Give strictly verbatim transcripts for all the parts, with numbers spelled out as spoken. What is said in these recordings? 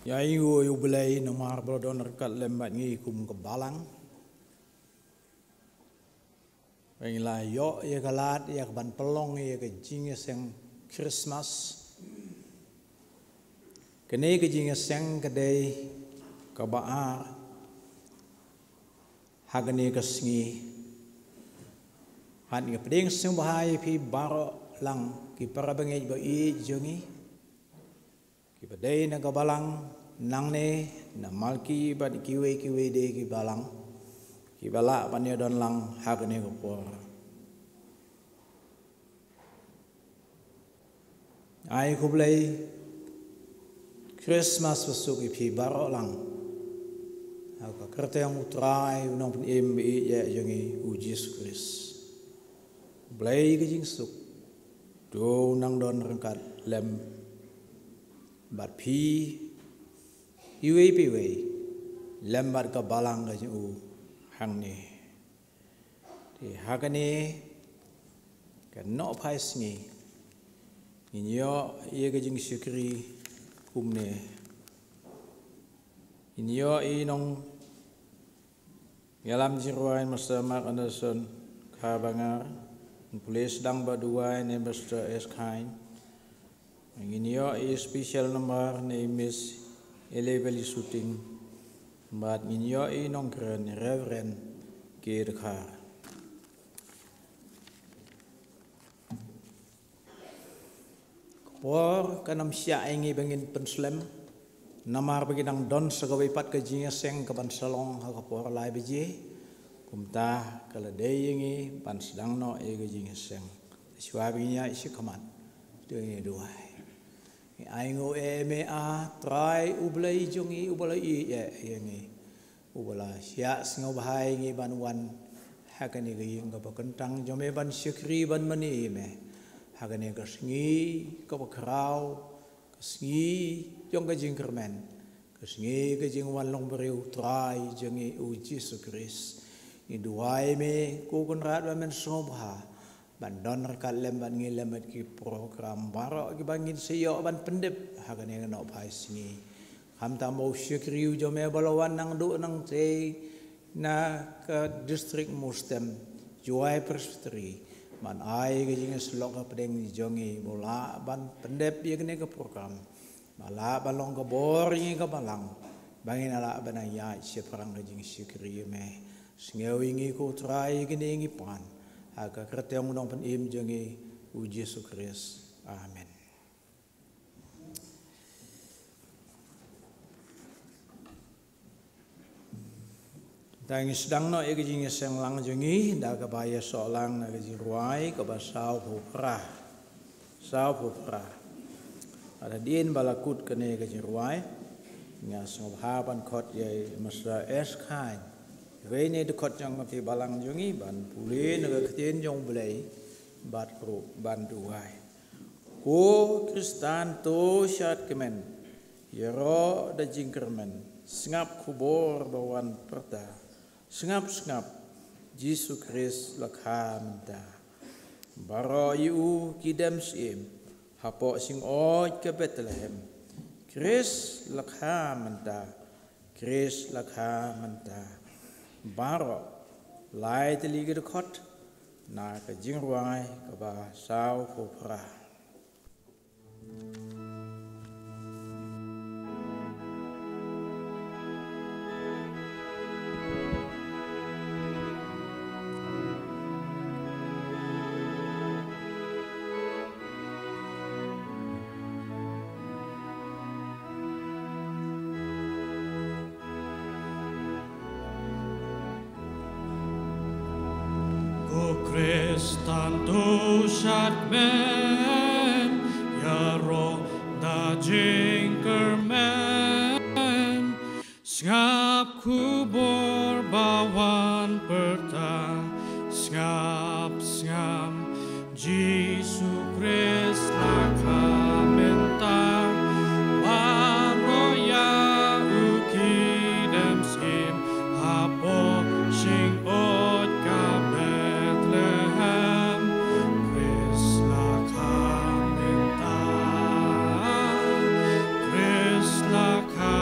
Ïa ngi u Blei namar ba la don ryngkat lem bad ngi kum ka balang. Ba ngi la ïoh ïa ka lad ïa ka ban pynlong ïa ka jingïaseng Christmas. Kane ka jingïaseng ka dei kaba ar ha kane ka sngi. Hynrei nga pdiang sngewbha ïa phi baroh lang ki para bangeit ba ïeit jong ngi, kiba dei na ka balang nangne, na Malki bad kiwei kiwei de ki balang kiba lah ban ïadon lang ha kane ka por. Ai khublei Christmas ba suk ïa phi baroh lang ha ka kyrteng u Trai u Nongpynim ba ïeit jong ngi u Jisu Khrist. Blei ka jingsuk to nang don ryngkat lem bad phi iwei pa iwei lem bad ka balang ka jong u hangne. Te ha kane ka nohphai sngi ngin ïoh ïa ka jingshakri kumne. Ngin ïoh i nong ïalam jingrwai Mister Mark Anderson Khabangar, pule sdang ba duwai ne Mister S Khain. Ngin ïoh i special number ne Miss Eleveli Shooting. Bad ngin ïoh i nongkren Reverend K Dkhar. Ka por kan ym shah ïa ngi ba ngin pynslem namar ba ngi dang don sa kawei pat ka jingïaseng ka ban sa long ha ka por lai baje. Kumta ka la dei ïa ngi ban sdang noh ïa ka jingïaseng. Shuwa ba ngin ïaid shakhmat to ngin duwai. Ngi ainguh ïa me, A Trai u Blei jong ngi uba la ïeit ïa ngi, uba la shah sngewbha ïa ngi ban wan ha kane ka ïing kaba kyntang jong me ban shakri ban mane ïa me ha kane ka sngi kaba khraw, ka sngi jong ka jingkyrmen, ka sngi ka jingwan long briew Trai jong ngi u Jisu Khrist. Ngi duwai me ko Kynrad ba men sngewbha ban don ryngkat lem bad ngi lem bad ki program baroh kiba ngin sa ïoh ban pyndep ha kane ka nohphai sngi. Khamtam ba u shakri u jong me ba la wan nangduh nangtei na ka district Mustem, Jowai Presbytery, ban ai ka jingïasyllok hapdeng jong ngi ba u lah ban pyndep ïa kane ka program. Ba lah ban long ka bor ïa ngi ka balang ba ngin lah ban ïaid shaphrang ka jingshakri ïa me. Sngew ïa ngi ko Trai ïa kine ngi pan ha ka kyrteng u Nongpynim jong ngi u Jisu Khrist. Amen. Te ngin sdang noh ïa ka jingïaseng lang jong ngi da kaba ïasoh lang na ka jingrwai kaba sawphew phra. Sawphew phra. Hadien ba la kut kane ka jingrwai, nga sngewbha ban khot ïa i Mister S Khain, iwei na i dkhot jong ka balang jong ngi, ban pule na ka ktien jong u Blei bad ruh ban duwai. Ko Khristan, to shad kmen, ïaroh da jingkyrmen, sngap khubor ba wan pyrta. Sngap, sngap, Jisu Khrist la kha mynta. Baroh ïa u ki dem shim hapoh shingoid ka Bethlehem. Khrist la kha mynta. Khrist la kha mynta. Baroh lai tylli ki dkhot na ka jingrwai kaba sawphew phra. Ko Khristan, to shad kmen, ïaroh da jingkyrmen. Sngap khubor ba wan pyrta, sngap, sngap, Jisu Khrist la kha mynta. Baroh ïa u ki dem shim hapoh shingoid ka Bethlehem. Khrist la kha mynta. Khrist la kha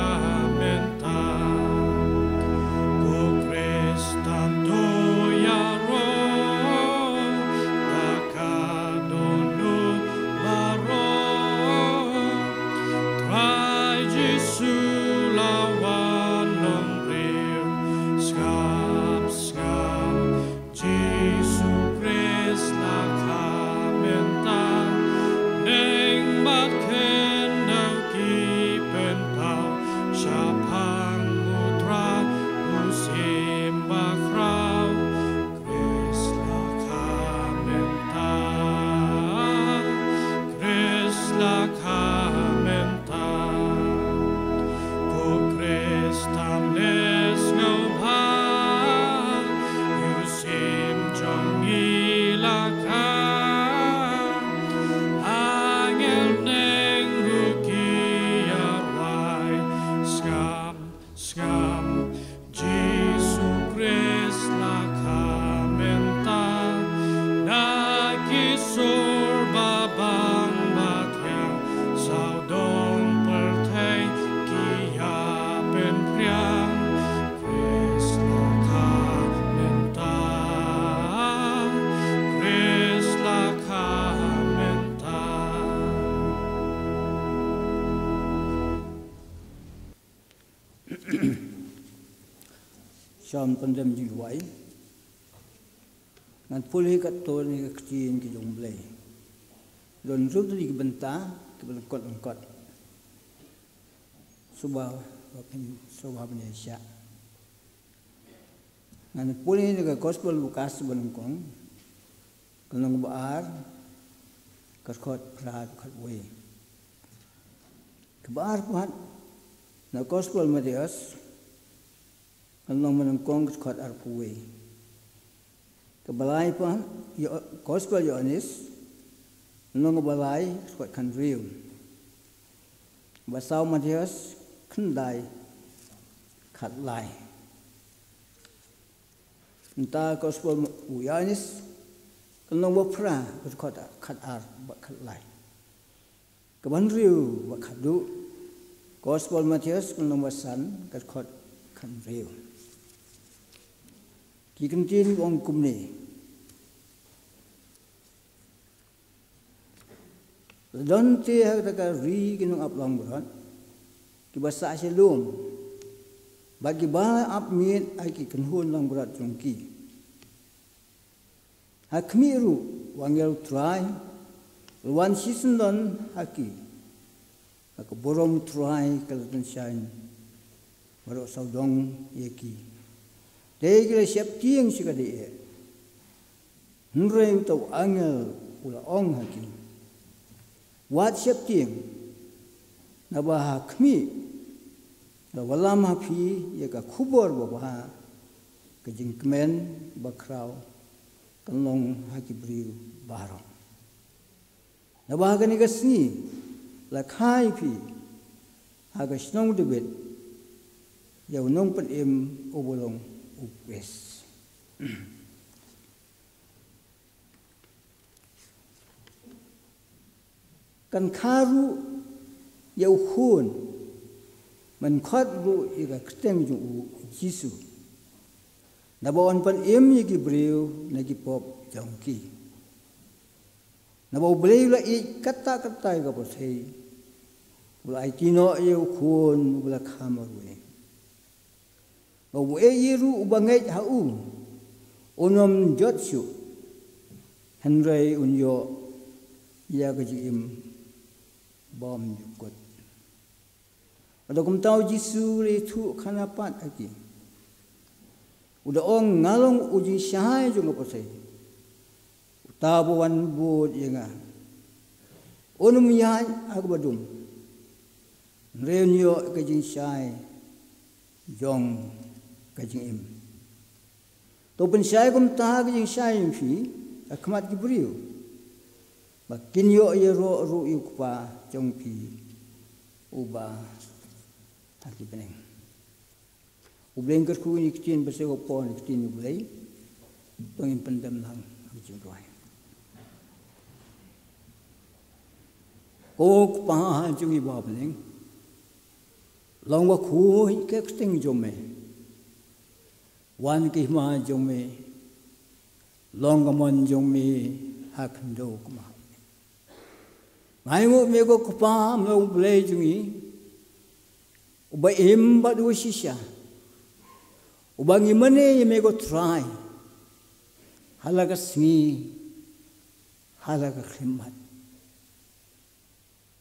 Sha ban pyndem jingduwai, ngan pule katto na ka ktien ka jong U Blei. Don hynriew tylli ki bynta kiba lyngkot lyngkot. Sngewbha, sngewbha ban ïa shah. Ngan pule na ka Gospel Lukas ba nyngkong, ka lynnong ba ar, ka dkhot phra haduh khatwei. Kaba ar pat, na Gospel Mathaios, ka lynnong ba nyngkong, ka dkhot arphew wei. Kaba lai pat, Yo-, Gospel Ïoannis, ka lynnong ba lai, ka dkhot khathynriew. Ba saw, Mathaios khyndai, khatlai. Nangta Gospel u Ïoannis, ka lynnong ba phra, ka dkhot khatar bad khatlai. Kaba hynriew bad khatduh, Gospel Mathaios, ka lynnong ba san, ka dkhot khathynriew. Ki kyntien ki ong kumne. La don te ha kata ka ri ki nongap langbrot kiba sah sha lum, bad kiba ap miet ha ki kynhun langbrot jong ki. Ha khmih ruh, u angel U Trai u la wan shisyndon ha ki. Ha ka burom U Trai ka la pynshai baroh sawdong ïa ki. Te ki la sheptieng shikatdei eh. Hynrei uta u angel u la ong ha ki, wat sheptieng, naba ha khmih, la wallam ha phi ïa ka khubor babha, ka jingkmen bakhraw, kan long ha ki briew baroh. Naba ha kane ka sngi, la kha ïa phi, ha ka shnong David, ïa u nongpynim uba long u Khrist. Kan kha ruh ïa u khun, men khot ruh ïa ka kyrteng jong u Jisu. Naba un pynim ïa ki briew na ki pop jong ki. Naba U Blei u la ïeit katta katta ïa ka pyrthei, u la aiti noh ïa u khun uba la kha marwei. Ba uei ruh uba ngeit ha u, un ym jot shuh, hynrei un ïoh ïa ka jingim bymjukut. Bad kumta u Jisu u la ïathuh khana pat ha ki, u da ong, nga long u jingshai jong ka pyrthei. Uta uba wan bud ïa nga, un ym ïaid ha kaba dum, hynrei un ïoh ka jingshai jong ka jingim. To pynshai kumta ka jingshai jong phi ha khmat ki briew, ba kin ïoh ïaroh ruh ïa u Kpa jong phi uba ha ki bneng. U Blei un kyrkhu ïa kine ki ktien, ba shu poi ïa ki ktien U Blei. To ngin pyndem lang ha ka jingduwai. Ko Kpa jong ngi ba ha bneng, long ba khuid ka kyrteng jong me. Wan ka hima jong me, long ka mon jong me ha khyndew kumba ha bneng. Nga ainguh ïa me ko Kpa, me U Blei jong ngi, uba im bad uba shisha, uba ngi mane ïa me ko Trai ha la ka sngi, ha la ka khyllipmat.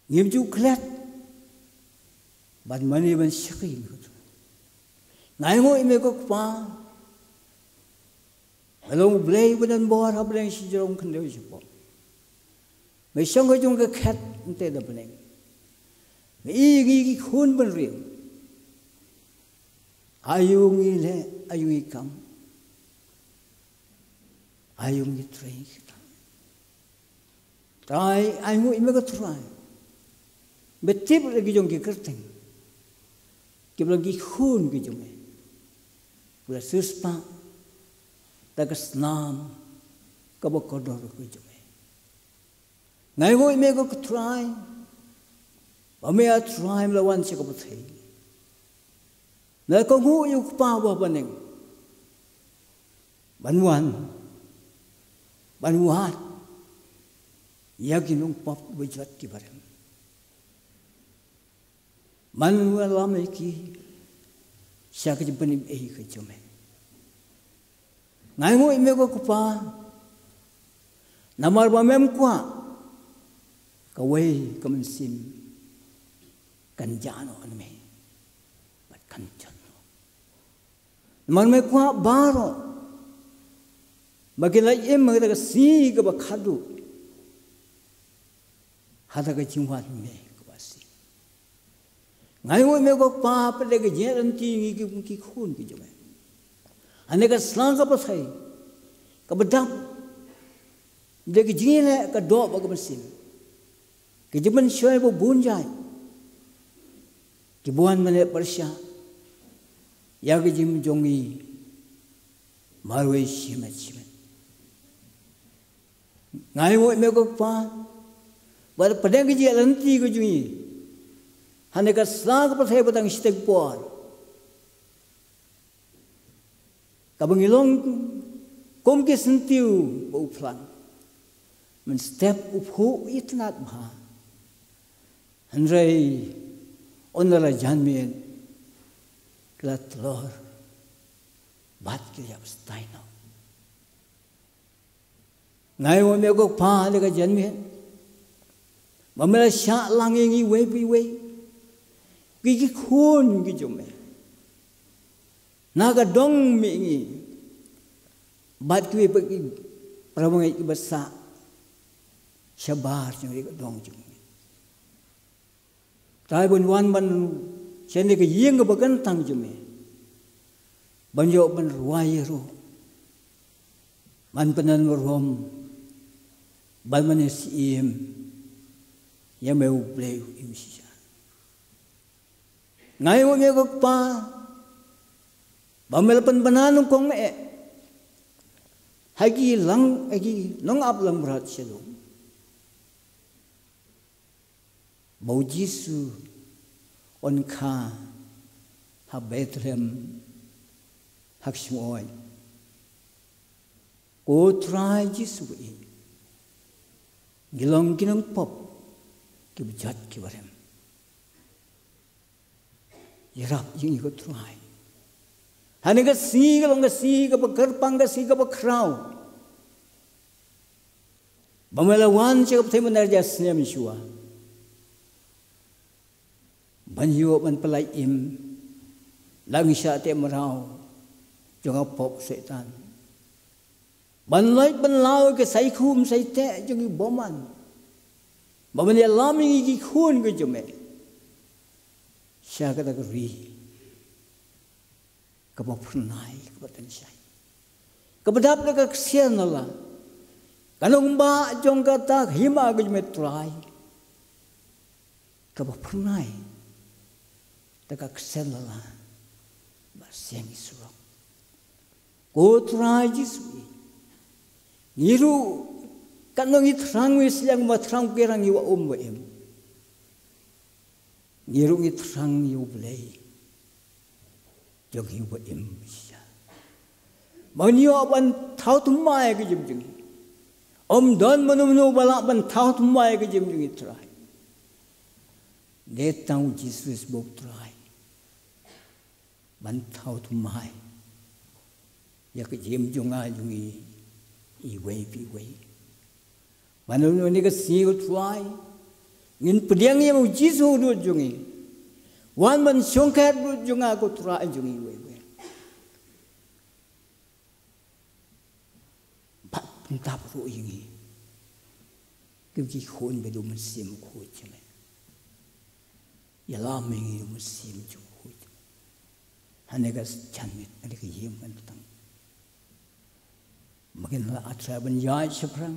Ngim ju klet ban mane ban shakri ïa me ko Trai. Nga ainguh ïa me ko Kpa, me long U Blei uba don bor ha bneng shajrong khyndew shipor. Me shong ha jong ka khet hangtei da bneng. Me ïohi ïa ngi ki khun bynriew. Aïu ngi leh, aïu ngi kam, aïu ngi trei. Trai, ainguh ïa me ko Trai, me tip ruh ïa ki jong ki kyrteng kiba long ki khun ki jong me, kiba la siewspah da ka snam kaba kordor ka jong me. Nga ainguh ïa me ko Trai, ba me, ah Trai, me la wan sha ka pyrthei, me la kohnguh ïa u Kpa uba ha bneng ban wan, ban wad ïa ki nongpop ba jot kiba rem. Man u ïalam ïa ki, sha ka jingpynim ei ka jong me. Nga ainguh ïa me ko Kpa, namar ba mem kwah kawei ka mynsiem kan jah noh na me bad kan jot noh. Namar me kwah baroh ba kin leit im ha kata ka sngi kaba khatduh ha kata ka jingwan me kaba sih. Nga ainguh ïa me ko Kpa, pat da ka jingïaid lynti ngi ki, ki khun ki jong me, ha kane ka sla ka pyrthei kaba dap da ka jingïaleh ka doh bad ka mynsiem, ka jingpynshoi ba bun jait kiba wan ban leh pyrshah ïa ka jingim jong ngi marwei shimet shimet. Nga ainguh ïa me ko Kpa, ba da pdeng ka jingïaid lynti ka jong ngi ha kane ka sla ka pyrthei ba tang shiteng por, kaba ngi long kum ki syntiew ba u phlang, mynstep u phuh u itynnad bha, hynrei ynda la janmiet ki la tlor bad ki la ïap stai noh. Nga ainguh ïa me ko Kpa, ha kane ka janmiet ba me la shah lang ïa ngi iwei pa iwei, ki, ki khun ki jong me, na ka dong mihngi bad kiwei pat ki para bangeit kiba sah shabar jong ka dong jong ngi. Trai, ban wan ban sha kane ka ïing kaba kyntang jong me, ban ïoh ban rwai ruh, ban pyndon burom, ban, ban ïasiem ïa me U Blei u im shisha. Nga ainguh ïa me ko Kpa, ba me la pynbna nyngkong eh ha ki lang, ha ki nongap langbrot shalor, ba u Jisu un kha ha Bethlehem ha ka shyngoid. Ko Trai Jisu, ngi long ki nongpop kiba jot kiba rem. Ïarap ïa ngi ko Trai, ha kane ka sngi ka long ka sngi kaba kyrpang, ka sngi kaba khraw, ba me la wan sha ka pyrthei mynta ar hajar snem shuwa, ban ïoh ban pyllait im na ka shah teh mraw jong ka pop Soitan, ban lait ban law ïa ka saikhum saiteh jong ki bymman, ba men ïalam ïa ngi ki khun ki jong me sha kata ka ri kaba phyrnai, kaba tynshai, kaba dap da ka ksien lala, ka nongbah jong kata ka hima ka jong me Trai, kaba phyrnai da ka ksien lala ba seng i surok. Ko Trai Jisu, ngi ruh katno ngi thrang, ngi sliang ba thrang, ki rang ïa u um ba im, ngi ruh ngi thrang ïa U Blei jong ngi uba im shisha, ba ngin ïoh ban thaw thymmai ïa ka jingim jong ngi. Ym don mano mano ba lah ban thaw thymmai ïa ka jingim jong ngi Trai, dei tang u Jisu Khrist ba u Trai ban thaw thymmai ïa ka jingim jong nga jong ngi iwei pa iwei. Ban ïa kane ka sngi ko Trai, ngin pdiang ïa u Jisu u dud jong ngi, wan ban shongkhet u dud jong nga ko Trai jong ngi iwei iwei. Bad pyntap ruh ïa ngi kum ki khun ba ïa u Mynsiem Bakhuid jong me. Ïalam ïa ngi ïa u Mynsiem jong u Bakhuid ha kane ka janmiet, ha kane ka ïing ba tang, ba ngin lah Trai ban ïaid shaphrang,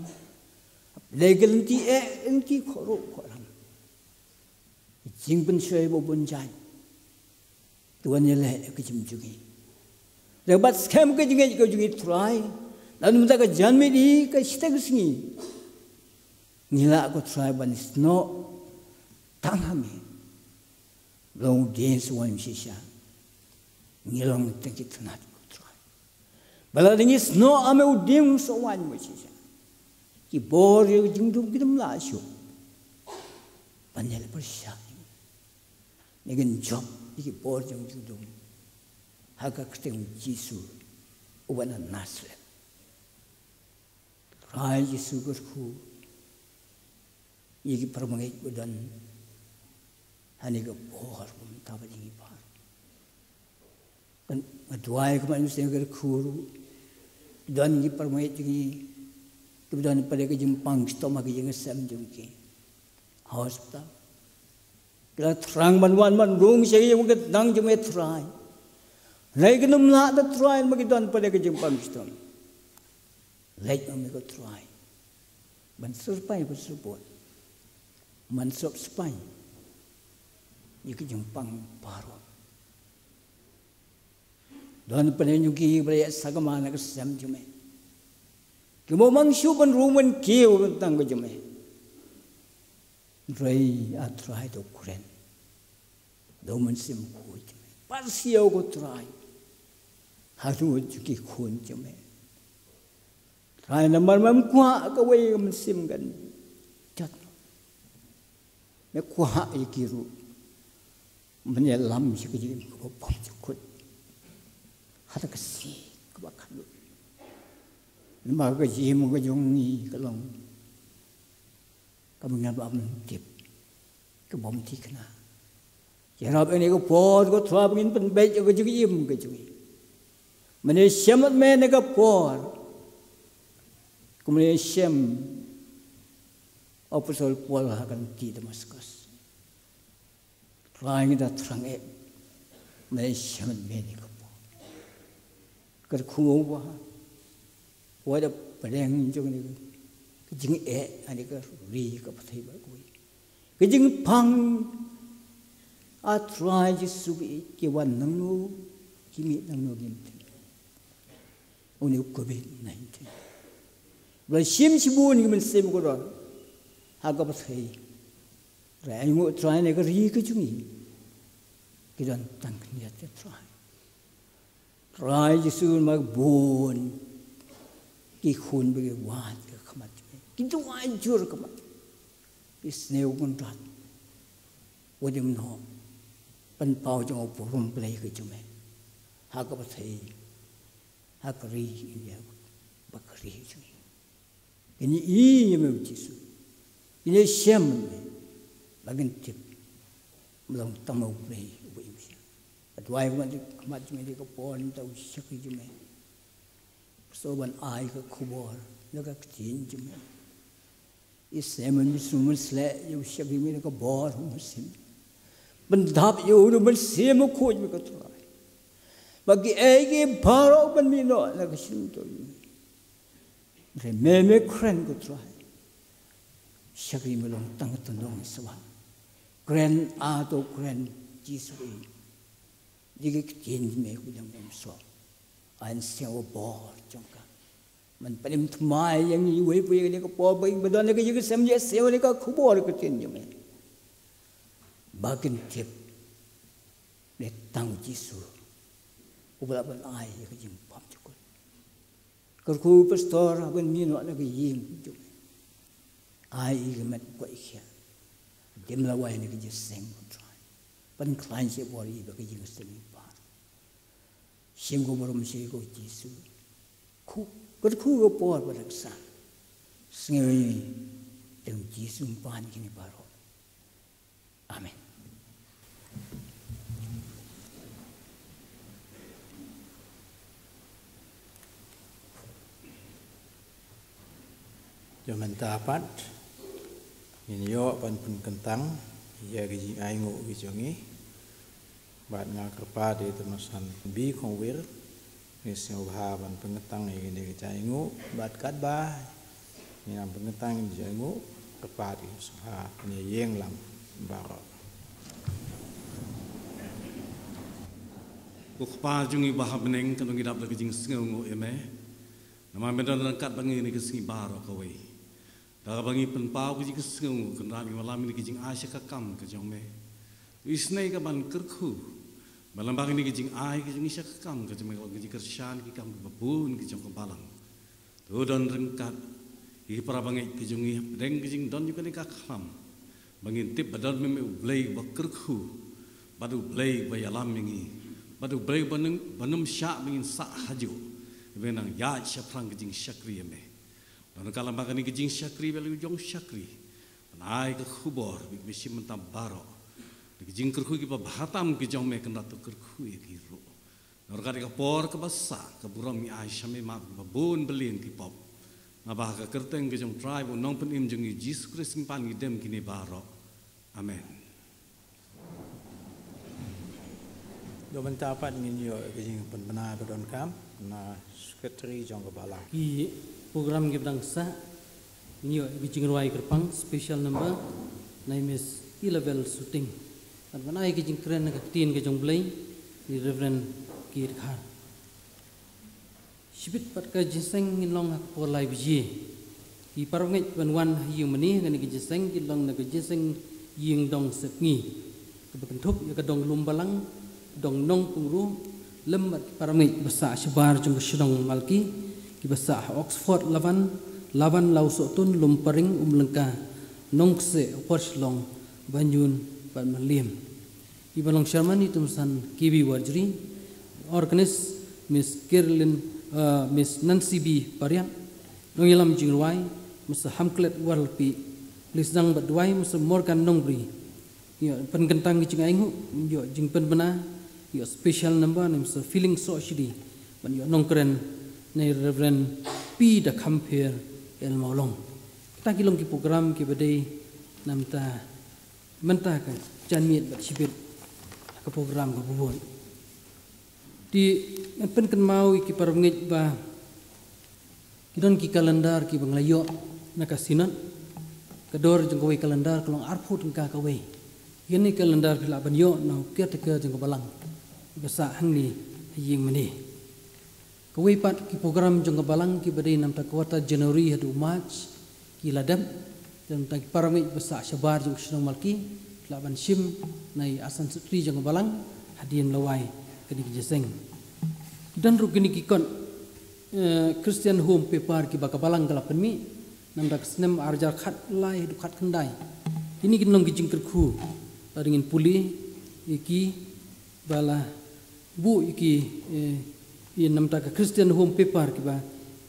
leh ki lynti eh, lynti khoroh khorang, jingpynshoi ba bun jait, to wan ïaleh ïa ka jingim jong ngi. Leh bad skhem ka jingngeit ka jong ngi Trai, lada mynta ka janmiet hi, ka shiteng sngi, ngi lah ko Trai ban ïasnoh tang ha me. Long u dieng soh waiñ shisha, ngi long tang ki tnat ko Trai. Ba lada ngi snoh ha me u dieng soh waiñ mo shisha, ki bor ïa ka jingdum kim lah shuh ban ïaleh pyrshah ïa ngi. Ngi ngin jop ïa ki bor jong ka jingdum. ha ka kyrteng Jisu uba na Nasareth. Trai Jisu, kyrkhu ïa ki para bangeit ba don ha kane ka por ba mynta ba jong ngi baroh. Kan nga duwai kumne, Mynsiem, kyrkhu ruh don ki para bangeit jong ngi kiba don pat ka jingpang shitom ha ka jingshem jong ki ha hospital. Ki la thrang ban wan ban rung sha ka ïing ka tnat jong me, Trai. Hynrei kim lah, Trai, namar ki don pat ka jingpang shitom. Leit ma me, ko Trai, ban syrpai, ban syrpot, ban sop spai ïa ka jingpang baroh. Don pat jong ki ba la ïaid sakma na ka sem jong me, ki bym nang shuh ban rung ban kiew ha ka tnat ka jong me. Hynrei, ah Trai, to kren da u Mynsiem Bakhuid jong me. Pasia, ko Trai, ha ka jingim jong ki khun jong me. Trai, namar mem kwah kawei ka mynsiem kan jot. Me kwah ïa ki ruh ban ïalam sha ka jingim kaba bymjukut ha ka sngi kaba khatduh. Namar ka jingim ka jong ngi ka long kaba ngi bym tip, ka bym thikna. Ïarap ïa kane ka por, ko Trai, ba ngin pynbeit ïa ka jingim ka jong ngi. Mane shem ïa me ha kane ka por, kumne shem u Apostol Paul ha ka lynti Damaskos. Trai, ngi da thrang eh, mane shem ïa me ha kane ka por. Kyrkhu, wat da pdeng jong kane ka jingeh ha kane ka ri ka pyrthei baroh kawei. Ka jingpang, ah Trai Jisu, ki wan nangno, ki mih nangno ngim tip. Une u Covid nineteen ba la shim shibun ki mynsiem baroh ha ka pyrthei. Hynrei ainguh, Trai, ha kane ka ri ka jong ngi, ki don tang khyndiat, Trai. Trai Jisu, namar bun ki khun ba ki wad ha khmat jong me, ki duwai jur ha khmat jong me. Isynei, ko Kynrad, wat ïa mynno pynpaw jong u burom Blei ka jong me ha ka pyrthei, ha ka ri India, bad ka ri jong ngi. Kin ïohi ïa me, Jisu. Kin ïashem ïa me ba kin tip me long tang ma U Blei uba im shiah. Nga duwai ba ha khmat jong me ha kane ka por, mynta u shakri jong me, sngewbha ban ai ka khubor na ka ktien jong me. Isynei, Mynsiem, ban sleh ïa u shakri me na ka bor u mynsiem. Ban dap ïa u da u Mynsiem Bakhuid me, ko Trai, ba kiei kiei baroh ban mih noh na ka shyntur jong me. Hynrei me, me kren, ko Trai. Shakri me long tang ka tyndong shabha. Kren, ah to kren, Jisu, ïa ka ktien jong me ka long bymsuk. Ai sngewbha bor jong ka ban pynïap thymmai ïa ngi iwei pa iwei ha kane ka por, ba ngi ba don ha ka jingshem ïa sngewbha ïa ka khubor ka ktien jong me, ba kin tip ba tang Jisu uba lah ban ai ïa ka jingbymjukut. Kyrkhu pastor, haba ngi mih noh na ka ïing jong me, ai ïa ka met koit khiah, dim lawei na ka jingseng, ko Trai. Pynkhlaiñ shibor ïa ka jingseng i par. Shim ka burom sha ïing, ko Jisu. Kyrkhu ka por ba dang sah. Sngew ïa ngi, da u Jisu ngi pan kine baroh. Amen. Jong mynta pat ngin ïoh ban pynkyntang ïa ka jingainguh ka jong ngi. Bad nga kyrpad ïa i Tymmen San B. Khongwir, ngi sngewbha ban pynkyntang ïa kane ka jingainguh, bad katba ngi nang pynkyntang ïa ka jingainguh, kyrpad ïa i sngewbha ban ïeng lang baroh. Ko Kpa jong ngi ba ha bneng, kano ngi dap da ka jingsngewnguh ïa me, namar me don ryngkat bad ngi ha kane ka sngi baroh kawei. Da kaba ngi pynpaw ka jingsngewnguh, Kynrad, ngi wallam ïa ka jingai shakakam ka jong me. Isynei ka ban kyrkhu, ba lyngba kane ka jingai ka jong ngi shakakam ka jong me, ka jingkyrshan ki kam kiba bun ki jong ka balang. To don ryngkat ïa ki para bangeit ka jong ngi hapdeng ka jingdon jong kane ka khlam, ba ngin tip ba don me, me U Blei ba kyrkhu bad U Blei ba ïalam ïa ngi. Bad u briew ban ym, ban ym shah ba ngin sah hajuh, ba nang ïaid shaphrang ka jingshakri ïa me. Don ka lama kane ka jingshakri ba la u jong shakri ban ai ka khubor ba ki bashim bynta baroh da ka jingkyrkhu kiba bha tam ki jong me, kynrad to kyrkhu ïa ki ruh. Nor ka dei ka por kaba sah ka burom ngi ai sha me, map kiba bun bylliang ki pop. Naba ha ka kyrteng ka jong Trai bad u Nongpynim jong ngi Jisu Khrist ngi pan ngi dem kine baroh. Amen. Don mynta pat ngin ïoh ka jingpynbna ba donkam na secretary jong ka balang. Ki program ki ba dang sah, ngin ïoh ka jingrwai kyrpang special number na i Miss Elevel Suting. Bad ban ai ka jingkren na ka ktien ka jong Blei na i Reverend K. Dkhar. Shibit pat ka jingïaseng ngin long ha ka por lai baje. Ki parabangeit ban wan ha ïing mane ha kane ka jingïaseng ki long na ka jingïaseng ïing dong sepngi, kaba kynthup ïa ka dong lum balang, dong nongpynru, lem bad ki parabangeit ba sah shabar jong ka shnong Malki, kiba sah ha Oxford Lavan, Lavan Lawsohtun, Lumparing Umlyngka, Nongkseh Upper Shillong, Banjul bad Mylliem. Iba long chairman i Tumsan K B Warjri, organist Miss Carolyn, uh, Miss Nancy B Pariat, nongïalam jingrwai Mister Hamklet Warlpi, plisdang bad duwai Mister Morgan Nongbri. Ïoh pynkyntang ki jingainguh, ïoh jingpynbna, ïoh special number na Mister Feeling Sohshidi, ban ïoh nongkren na Reverend P Dakhampher L Mawlong. Kita ki long ki program kiba dei namta mynta ka janmiet bad shibit ha ka program kaba bud. Te ngan pynkynmaw ïa ki parabangeit ba ki don ki kalendar kiba ngi la ïoh na ka Synod. Ka dor jong kawei kalendar ka long arphew tyngka kawei. Ïa kane ka kalendar phi lah ban ïoh na u caretaker jong ka balang ba sah hangne ha ïing mane. Kawei pat ki program jong ka balang kiba dei namta ka kwata January haduh March ki la dep. Te namta ki parabangeit ba sah shabar jong ka shnong Malki ki lah ban shim na i Assistant Secretary jong ka balang hadien lawei kane ka jingïaseng. Ki don ruh kine ki kot, eh, Christian Home Paper kiba ka balang ka la pynmih namta ka snem arhajar khatlai haduh khatkhyndai. Kine ki long ki jingkyrkhu, lada ngin pule ïa ki ba la buh ïa ki, eh, ïa namta ka Christian Home Paper kiba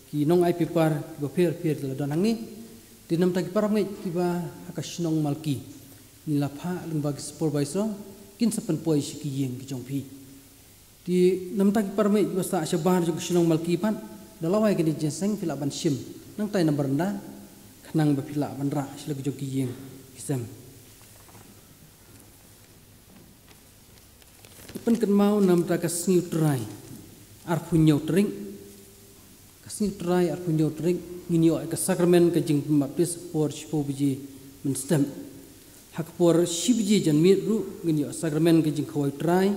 ki nongai paper kiba pher pher ki la don hangne. Te namta ki parabangeit kiba ha ka shnong Malki, ngi la phah lyngba ki supervisor, kin sa pynpoi sha ki ïing ki jong phi. Te namta ki parabangeit kiba sah shabar jong ka shnong Malki pat, da lawei kane ka jingïaseng phi lah ban shim nangtai na baranda, khnang ba phi lah ban rah sha la ki jong ki ïing ki sem. Pynkynmaw namta ka sngi U Trai arphew hynñiew tarik. Ka sngi U Trai arphew hynñiew tarik ngin ïoh ïa ka sakramen ka jingpynbaptis por shiphew baje mynstep. Ha ka por shi baje janmiet ruh ngin ïoh sakramen ka jingkhawai U Trai.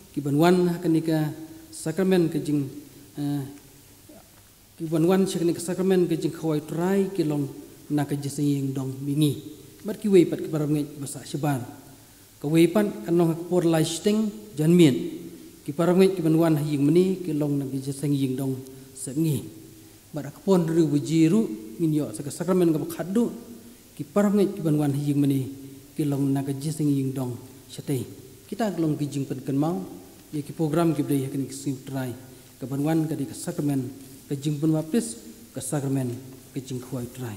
Ki ban wan ha kane ka sakramen ka jing, eh, Ki ban wan sha kane ka sakramen ka jingkhawai U Trai ki long na ka jingïaseng ïing dong mihngi. Bad kiwei pat ki parabangeit ba sah shabar. Kawei pat kan long ha ka por lai shiteng janmiet. Ki parabangeit ki ban wan ha ïing mane ki long na ka jingïaseng ïing dong sepngi. Bad ha ka por hynriew baje ruh ngin ïoh sa ka sakramen kaba khatduh. Ki parabangeit ki ban wan ha ïing mane ki long na ka jingïaseng ïing dong shatei. Kita ki long ki jingpynkynmaw ïa ki program kiba dei ha kane ka sngi U Trai. Ka ban wan ka dei ka sakramen ka jingpynbaptis, ka sakramen ka jingkhawai U Trai.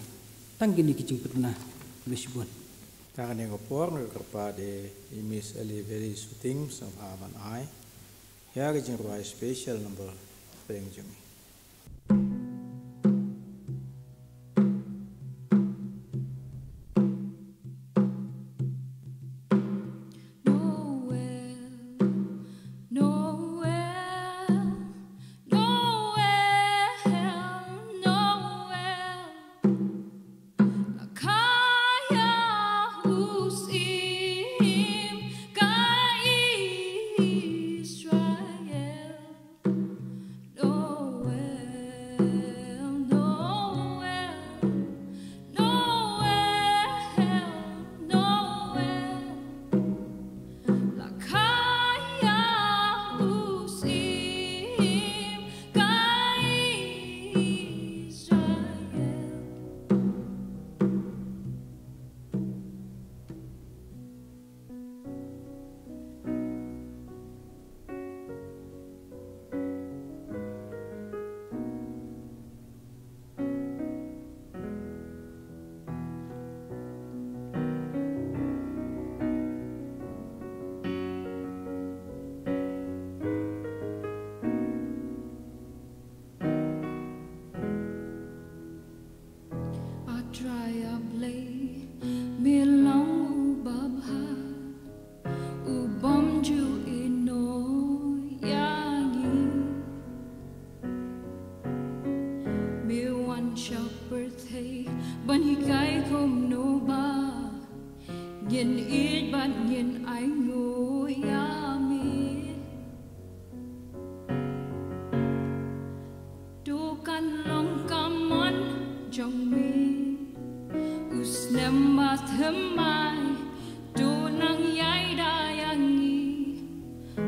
Tang kine ki jingpynkynmaw. Khublei shibun. Tang kane ka por nga kyrpad ïa i Miss Ellie Veri Suting sa ban ai ïa ka jingrwai special number pdeng jong i. Noel, Noel, Noel, Noel. La kaya usim ka Israel. Noel.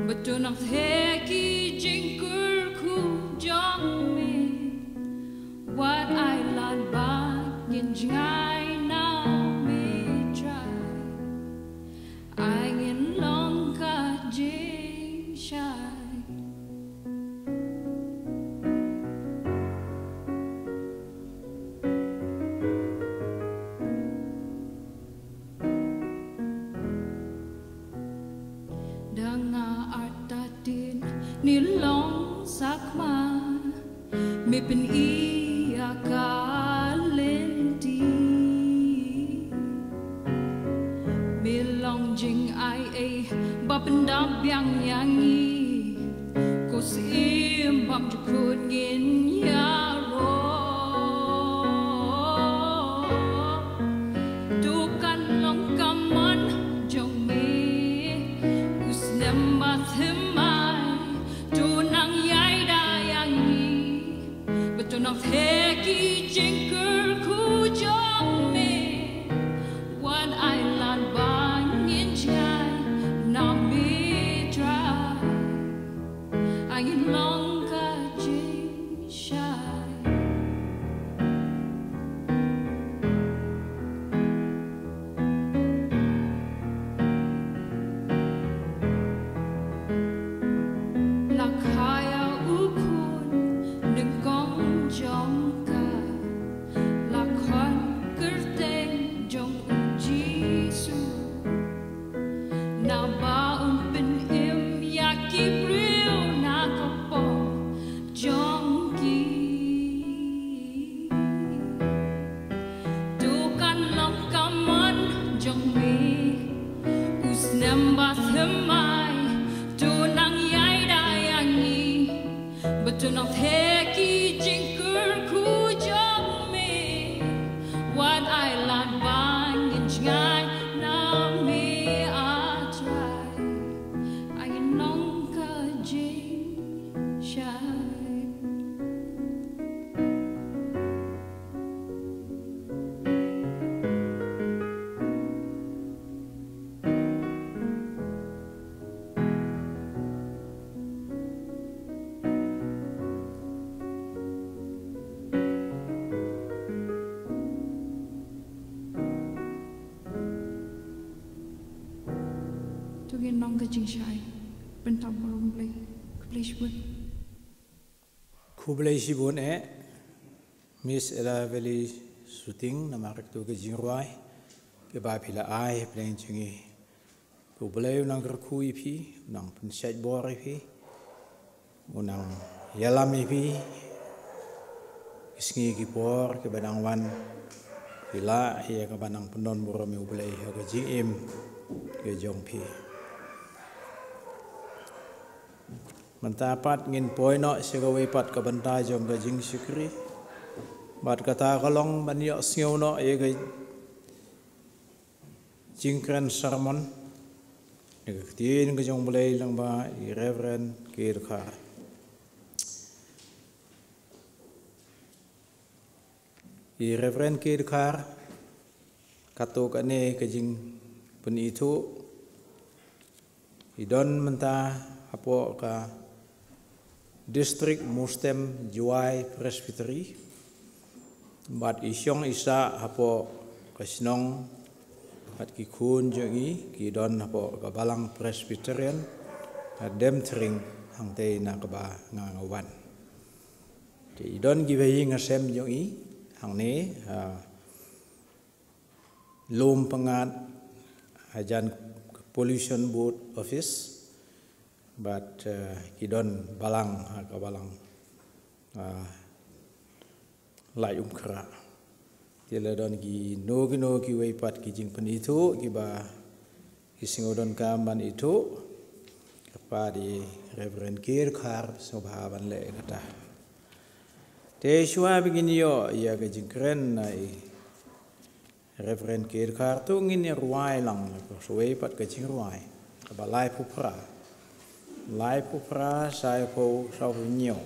Ba to nang theh ki jingkyrkhu jong me, wat ai lad ba ngin jngai na me Trai. Ai ngin long ka jingshai. Da nga artatien ne long sakma, me pyni ïa ka lynti. Me long jingai ei ba pyndap biang ïa ngi, ko Syiem bymjukut ngin ïaroh. To kan long ka mon jong me, u snem bathymmai to nang ïaid ïa ngi. Ba to nang theh ki jingkyrkhu jong me, wat ai lad ba ngin jngai na me Trai. Ai ngin long ka jingshai. La kha ïa u khun nyngkong jong ka, la khot kyrteng jong u Jisu. Naba un pynim ïa ki briew na ka pop jong ki. To kan long ka mon jong me, u snem bathymmai to nang ïaid ïa ngi. Ba to nang theh ki jingkyrkhu jong me, wat ai lad ba ngin jngai na me, ah Trai. Ai ngin long ka jingshai. To ngin long ka jingshai. Bynta burom Blei. Khublei shibun. Khublei shibun eh Miss Ella Valley Shooting, namar kito ki jingrwai kiba phi la ai ha pdeng jong ngi. Ko Blei u nang kyrkhu ïa phi, u nang pynshait bor ïa phi, u nang ïalam ïa phi ki sngi ki por kiba dang wan. Phi lah ïa kaba nang pyndon burom ïa U Blei ha ka jingim ka jong phi. Mynta pat ngin poi noh sha kawei pat ka bynta jong ka jingshakri. Bad kata ka long ban ïohsngew noh ïa ka jingkren sermon na ka ktien ka jong U Blei lyngba i Reverend K. Dkhar. I Reverend K. Dkhar, katto katne ka jingpynithuh, i don mynta hapoh ka District Mustem Jowai Presbytery, bad i shong i sah hapoh ka shnong, bad ki khun jong i ki don hapoh ka Balang Presbyterian ha Demthring, hangtei na kaba nga nga wan. Te i don kiba ïing ha sem jong i hangne ha Lum Pyngngad, hajan Pollution Board Office, bad, eh, ki don balang ha ka Balang, ah, Laitumkhrah. Te la don kino kino kiwei pat ki jingpynithuh kiba ki sngewdonkam ban ithuh. Kyrpad ïa i Reverend K. Dkhar sngewbha ban leh ïa kata. Te shuwa ba ngin ïoh ïa ka jingkren na i Reverend K. Dkhar, to ngin ïa rwai lang ïa kawei pat ka jingrwai kaba laiphew phra. Laiphew phra, saiphew, saiphew hynñiew.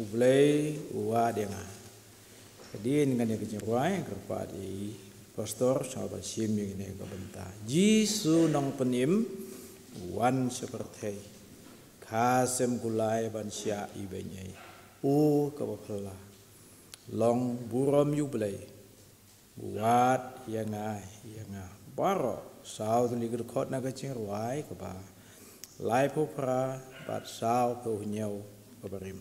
U Blei u wad ïa nga. Hadien kane ka jingrwai, kyrpad ïa i Pastor sngewbha ban shim ïa kane ka bynta. Jisu Nongpynim u wan sha pyrthei. Ka sem kulai ban shah ibeiñ ei. U kaba phylla, long burom ïa U Blei. Wat ïa nga, ïa nga. Baroh saw tylli ki dkhot na ka jingrwai kaba laiphew phra bad saw phew hynñiew kaba rim.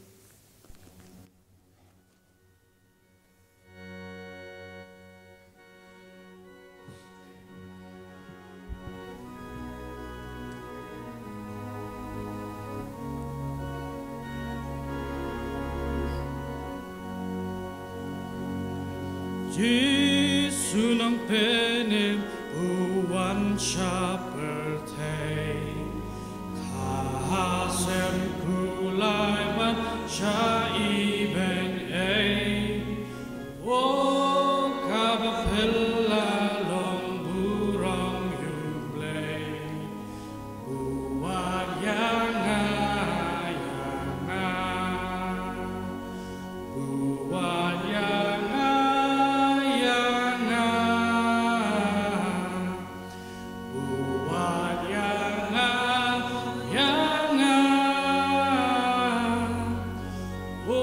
Jisu nang penin u wan sha pyrthei. Ka sem kulai ban shah ibeiñ ei. O kaba phylla long burom ïa U Blei. Buwat ïa nga, ïa nga. Buwat ïa nga, ïa nga. Buwat ïa nga, ïa nga. O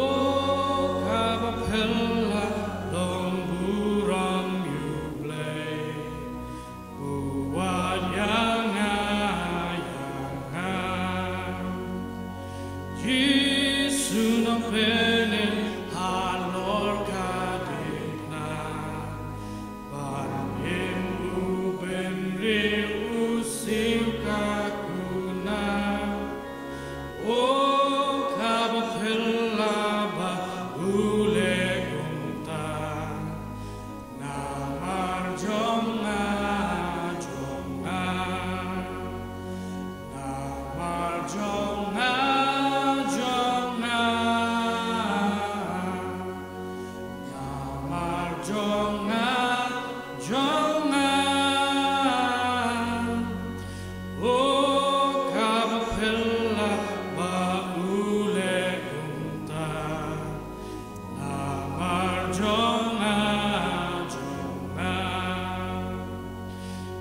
kaba phylla long burom ïa U Blei. Buwat ïa nga, ïa nga. Jisu nang penin halor ka diengphna. Ban im u bynriew u siew ka kuna. O kaba phylla ba u leh kumta. Namar jong nga, jong nga. Namar jong nga, jong nga. Namar jong nga, jong nga. O kaba phylla ba u leh kumta. Namar jong nga, jong nga.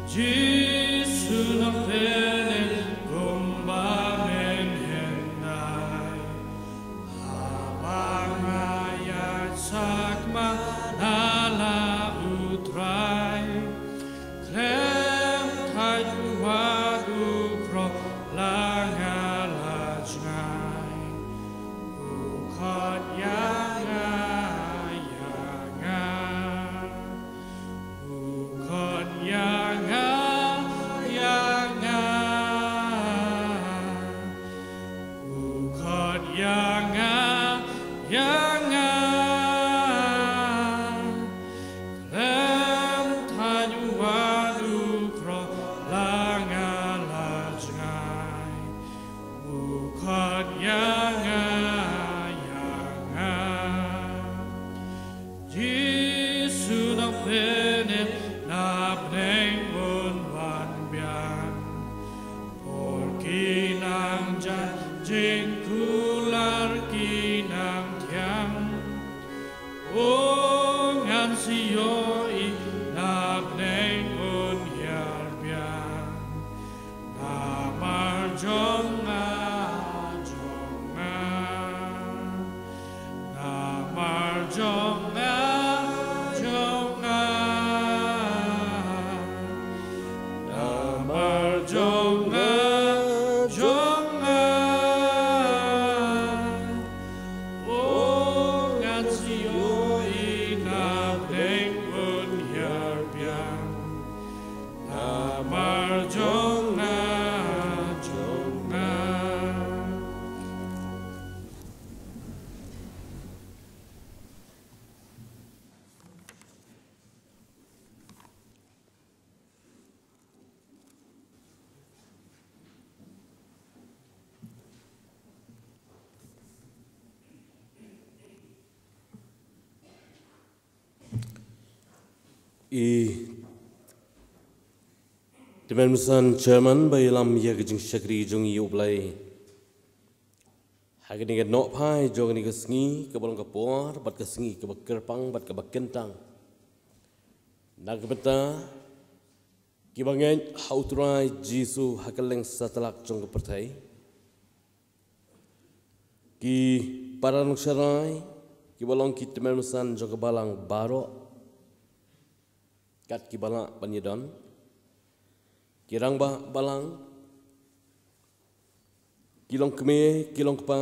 Jisu nang penin kumba men hyndai. Haba nga ïaid sakma na la U Trai. Khlem thait u wad u kro la nga la jngai. U khot ïa nga, ïa nga. U khot ïa nga, ïa nga. U khot ïa nga, ïa nga. Khlem thait u wad u kro la nga la jngai. U khot ïa nga, ïa nga. Jisu nang penin na bneng un wan biang. Por ki nang jan jingkular ki nang thiang. O ngan sa ïohi na bneng un hiar biang. Namar jong nga, jong nga. Namar jong nga, jong nga. Namar jong nga, jong nga. O ngan sa ïohi na bneng un hiar biang. Namar jong nga, jong nga. I Tymmen Mynsiem Chairman ba ïalam ïa ka jingshakri jong i, U Blei. Ha kane ka nohphai jong kane ka sngi kaba long ka por bad ka sngi kaba kyrpang bad kaba kyntang. Na ka bynta kiba ngeit ha U Trai Jisu ha kylleng satlak jong ka pyrthei. Ki para nongshakri, ki ba long ki tymmen basan jong ka balang baroh, kat ki ba lah ban ïadon, ki rangbah balang, ki long kmie, ki long kpa,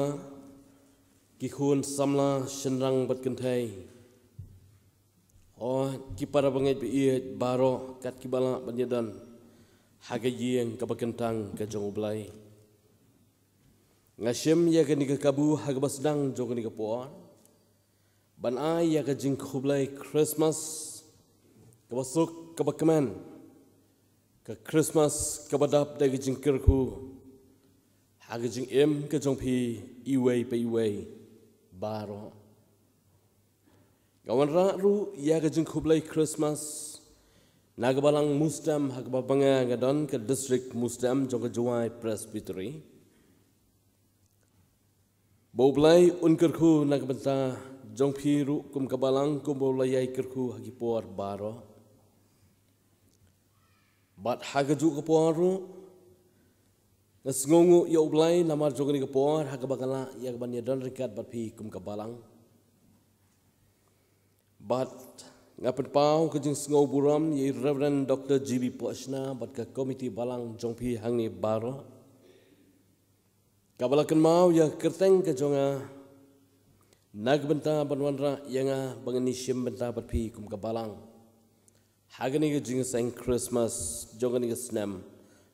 ki khun samla, shynrang bad kynthei, oh, ki para bangeit ba ïeit baroh, kat ki ba lah ban ïadon ha ka ïing ka ba kyntang ka jong U Blei. Nga shim ïa kane ka kabu ha ka ba sdang jong kane ka por ban ai ïa ka jingkhublei Christmas ka ba suk ka ba kmen, ka Christmas ka ba dap da ka jingkyrkhu ha ka jingim ka jong phi iwei pa iwei baroh. Nga wanrah ruh ïa ka jingkhublei Christmas na ka balang Mustem ha ka ba banga nga don ka district Mustem jong ka Jowai Presbytery. Ba U Blei un kyrkhu na ka bynta jong phi ruh kum ka balang, kum ba u la ïai kyrkhu ha ki por baroh. Bad ha ka juh ka por ruh nga sngewnguh ïa U Blei namar jong kane ka por ha ka ba nga lah ïa ka ban ïadon ryngkat bad phi kum ka balang. Bad nga pynpaw ka jingsngewburom ïa i Reverend Doctor G B Poshna bad ka komiti balang jong phi hangne baroh, ka ba la kynmaw ïa ka kyrteng ka jong nga na ka bynta ban wanrah ïa nga ba ngan ïashim bynta bad phi kum ka balang ha kane ka jingïaseng Christmas jong kane ka snem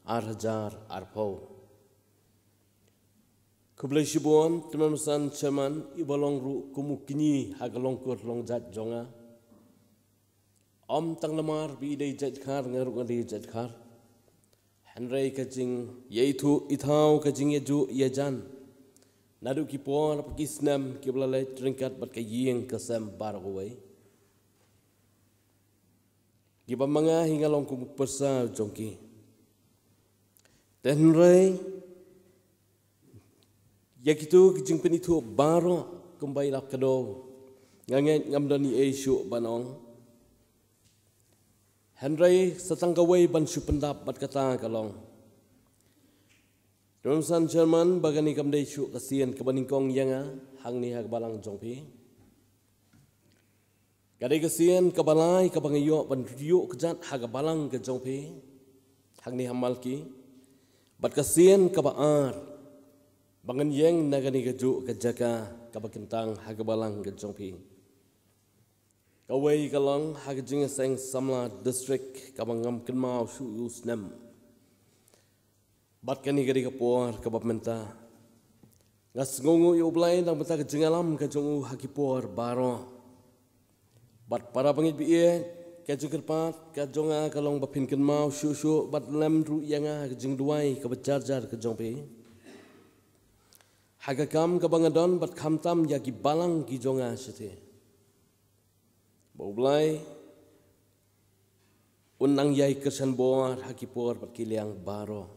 ar hajar arphew. Khublei shibun tymmen basan chairman, i ba long ruh kum u kñi ha ka longkur longjait jong nga. Ym tang namar ba i dei jait khar, nga ruh nga dei jait khar, hynrei ka jingïaithuh ithaw, ka jingïajuh ïajan naduh ki por bad ki snem ki ba la leit ryngkat bad ka ïing ka sem baroh kawei, ki ba ma nga hi nga long kum u pyrsa jong ki. Te hynrei ïa kito ki jingpynithuh baroh kumba i la kdew, nga ngeit ngam don ei ei shuh ban ong. Hynrei sa tang kawei ban shu pyndap bad kata ka long, tymmen basan chairman, ba kane kam dei shuh ka sien ka ba nyngkong ïa nga hangne ha ka balang jong phi. Ka dei ka sien ka ba lai ka ba nga ïoh ban ïuh kjat ha ka balang ka jong phi hangne ha Malki. Bad ka sien ka ba ar ba ngan ïeng na kane ka juh ka jaka ka ba kyntang ha ka balang ka jong phi. Kawei ka long ha ka jingïaseng samla district ka ba ngam kynmaw shuh ïa u snem. Bad kane ka dei ka por ka ba mynta nga sngewnguh ïa U Blei na ka bynta ka jingïalam ka jong u ha ki por baroh. Bad para bangeit ba ïeit, ka jingkyrpad ka jong nga ka long ba phin kynmaw shuh shuh bad lem ruh ïa nga ha ka jingduwai ka ba jar jar ka jong phi ha ka kam ka ba nga don, bad khamtam ïa ki balang ki jong nga shatei, ba U Blei un nang ïai kyrshan bor ha ki por bad ki liang baroh.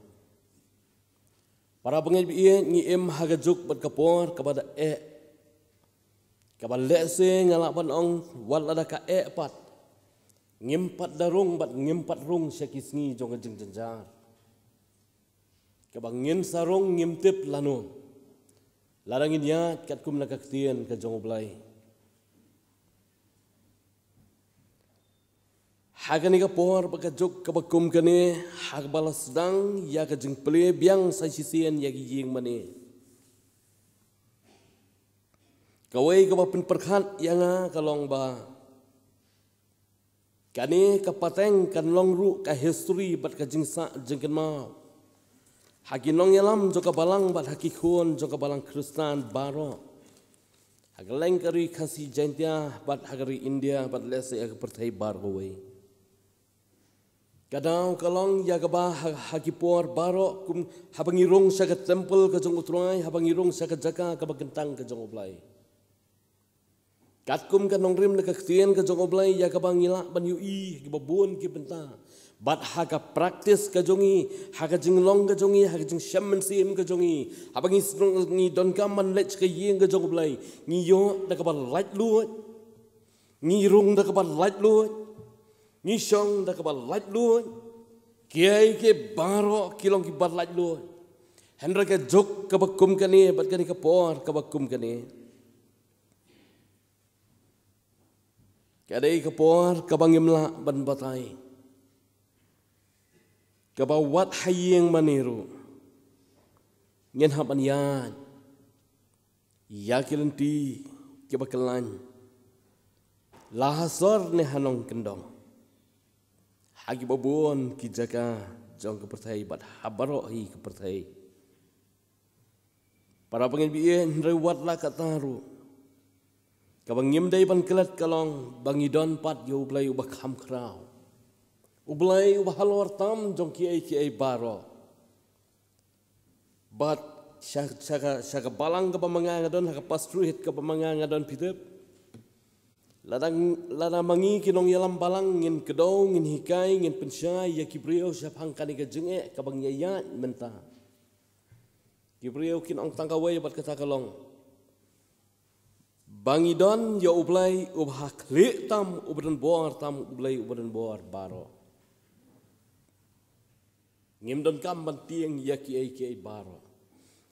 Para bangeit ba ïeit, ngi im ha ka juk bad ka por ka ba da eh, ka ba lehse nga lah ban ong wat lada ka eh pat, ngim pat da rung bad ngim pat rung sha ki sngi jong ka jingjynjar. Ka ba ngin sa rung ngim tip lano lada ngin ïaid katkum na ka ktien ka jong U Blei. Ha kane ka por bad ka juk ka ba kum kane, ha ka ba la sdang ïa ka jingplie biang sa shisien ïa ki ïing mane, kawei ka ba pynpyrkhat ïa nga ka long ba kane ka pateng kan long ruh ka history bad ka jingsah jingkynmaw ha ki nongïalam jong ka balang bad ha ki khun jong ka balang Khristan baroh, ha ka leng ka ri Khasi Jaintia bad ha ka ri India bad lehse ha ka pyrthei baroh kawei. Ka daw ka long ïa ka ba ha, ha ki por baroh kum haba ngi rung sha ka temple ka jong U Trai, haba ngi rung sha ka jaka ka ba kyntang ka jong U Blei, katkum ka nongrim na ka ktien ka jong U Blei, ïa ka ba ngi lah ban ïohi ki ba bun ki bynta. Bad ha ka practice ka jong ngi, ha ka jinglong ka jong ngi, ha ka jingshem mynsiem ka jong ngi, haba ngi sngew ngi donkam ban leit sha ka ïing ka jong U Blei, ngi ïoh da ka ba laitluid, ngi rung da ka ba laitluid, ngi shong da ka ba laitluid. Kiei kiei baroh ki long ki ba laitluid. Hynrei ka juk kaba kum kane bad kane ka por kaba kum kane, ka dei ka por kaba ngim lah ban batai, kaba wat ha ïing mane ruh ngin hap ban ïaid ïa ki lynti kiba kyllaiñ, la ha sor ne ha nongkyndong, ha kiba bun ki jaka jong ka pyrthei bad ha baroh hi ka pyrthei. Para bangeit ba ïeit, hynrei wat la katta ruh, kaba ngim dei ban klet ka long ba ngi don pat ïa U Blei uba kham khraw, U Blei uba halor tam jong kiei kiei baroh. Bad sha, sha ka, sha ka balang kaba ma nga nga don, ha ka pastorate kaba ma nga nga don, Peter, lada, lada ma ngi ki nongïalam balang ngin kdew, ngin hikai, ngin pynshai ïa ki briew shaphang kane ka jingeh kaba ngi ïaid mynta, ki briew kin ong tang kawei bad kata ka long ba ngi don ïa U Blei uba ha khlieh tam, uba don bor tam, U Blei uba don bor baroh. Ngim donkam ban tieng ïa kiei kiei baroh.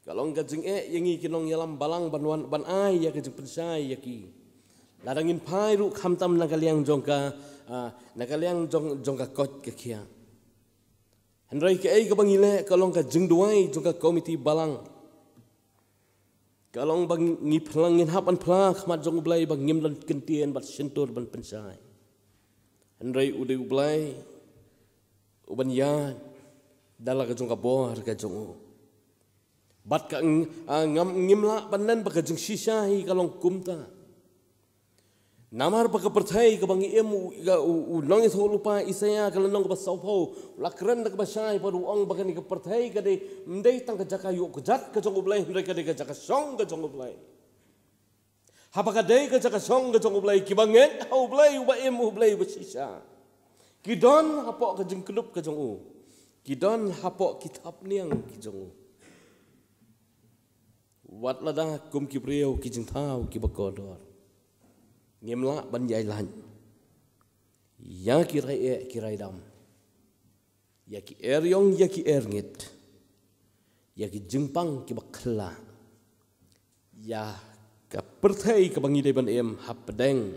Ka long ka jingeh ïa ngi ki nongïalam balang ban wan ban ai ïa ka jingpynshai ïa ki, lada ngin phai ruh khamtam na ka liang jong ka, ah, na ka liang jong, jong ka koit ka khiah. Hynrei kaei kaba ngi leh ka long ka jingduwai jong ka komiti balang. Ka long ba ngi phlang, ngin hap ban phla khmat jong U Blei ba ngim don kyntien bad shyntur ban pynshai. Hynrei u dei U Blei uban ïaid da la ka jong ka bor ka jong u. Bad ka ng-, ah, ngam, ngim lah ban len ba ka jingshisha hi ka long kumta. Namar ba ka pyrthei kaba ngi im, u, ka, u, u nongïathuhlypa Isaïah ka lynnong kaba sawphew, u la kren da kaba shai bad u ong ba kane ka pyrthei ka dei, ym dei tang ka jaka ïuh kjat ka jong U Blei, hynrei ka dei ka jaka shong ka jong U Blei. Haba ka dei ka jaka shong ka jong U Blei, kiba ngeit ha U Blei uba im, U Blei uba shisha, ki don hapoh ka jingkdup ka jong u, ki don hapoh ki thapniang ki jong u. Wat lada kum ki briew ki jingthaw kiba kordor, ngim lah ban ïai lait ïa ki rai eh ki rai dam, ïa ki eriong ïa ki erngit, ïa ki jingpang kiba khlaiñ, ïa ka pyrthei kaba ngi dei ban im hapdeng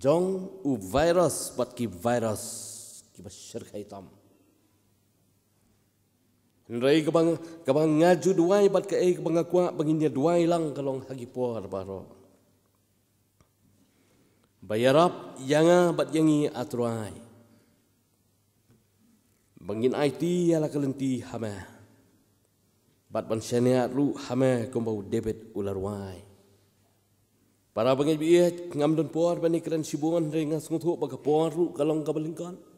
jong u virus bad ki virus kiba shyrkhei tam. Hynrei kaba, kaba nga ju duwai bad kaei kaba nga kwah ba ngin ïa duwai lang ka long ha ki por baroh, ba ïarap ïa nga bad ïa ngi, A Trai, ba ngin aiti ïa la ka lynti ha me, bad ban shaniah ruh ha me kumba u David u la rwai. Para bangeit ba ïeit, ngam don por ban ïakren shibun, hynrei nga sngewthuh ba ka por ruh ka long kaba lyngkot.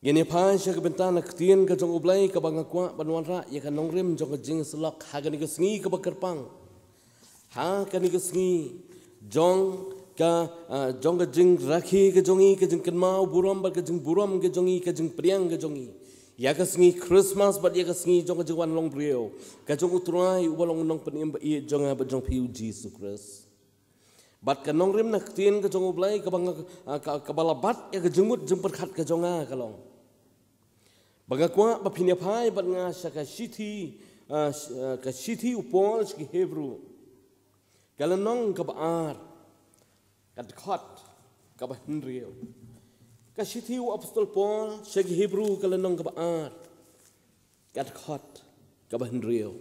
Ngin ïa phai sha ka bynta na ka ktien ka jong U Blei kaba nga kwah ban wanrah ïa ka nongrim jong ka jingïasyllok ha kane ka sngi kaba kyrpang, ha kane ka sngi jong ka, ah, jong ka jingrakhe ka jong ngi, ka jingkynmaw burom bad ka jingburom ka jong ngi, ka jingpdiang ka jong ngi ïa ka sngi Christmas bad ïa ka sngi jong ka jingwan long briew ka jong U Trai uba long Nongpynim ba ïeit jong nga bad jong phi, U Jisu Khrist. Bad ka nongrim na ka ktien ka jong U Blei kaba nga, ah, ka, kaba la bat ïa ka jingmut jingpyrkhat ka jong nga ka long ba nga kwah ba phin ïa phai bad nga sha ka shithi, ah, sh-, ah, ka shithi u Paul sha ki Hebru, ka lynnong kaba ar, ka dkhot kaba hynriew. Ka shithi u Apostol Paul sha ki Hebru, ka lynnong kaba ar, ka dkhot kaba hynriew.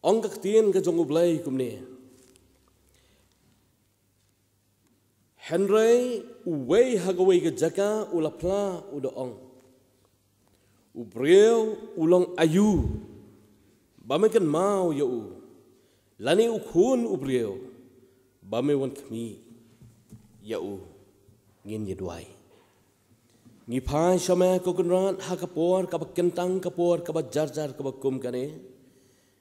Ong ka ktien ka jong U Blei kumne: Hynrei uwei ha kawei ka jaka u la phla, u da ong, U briew u long aïu ba me kynmaw ïa u, lane u khun u briew ba me wan khmih ïa u? Ngin ïa duwai. Ngi phai sha me ko Kynrad ha ka por kaba kyntang, ka por kaba jarjar kaba kum kane,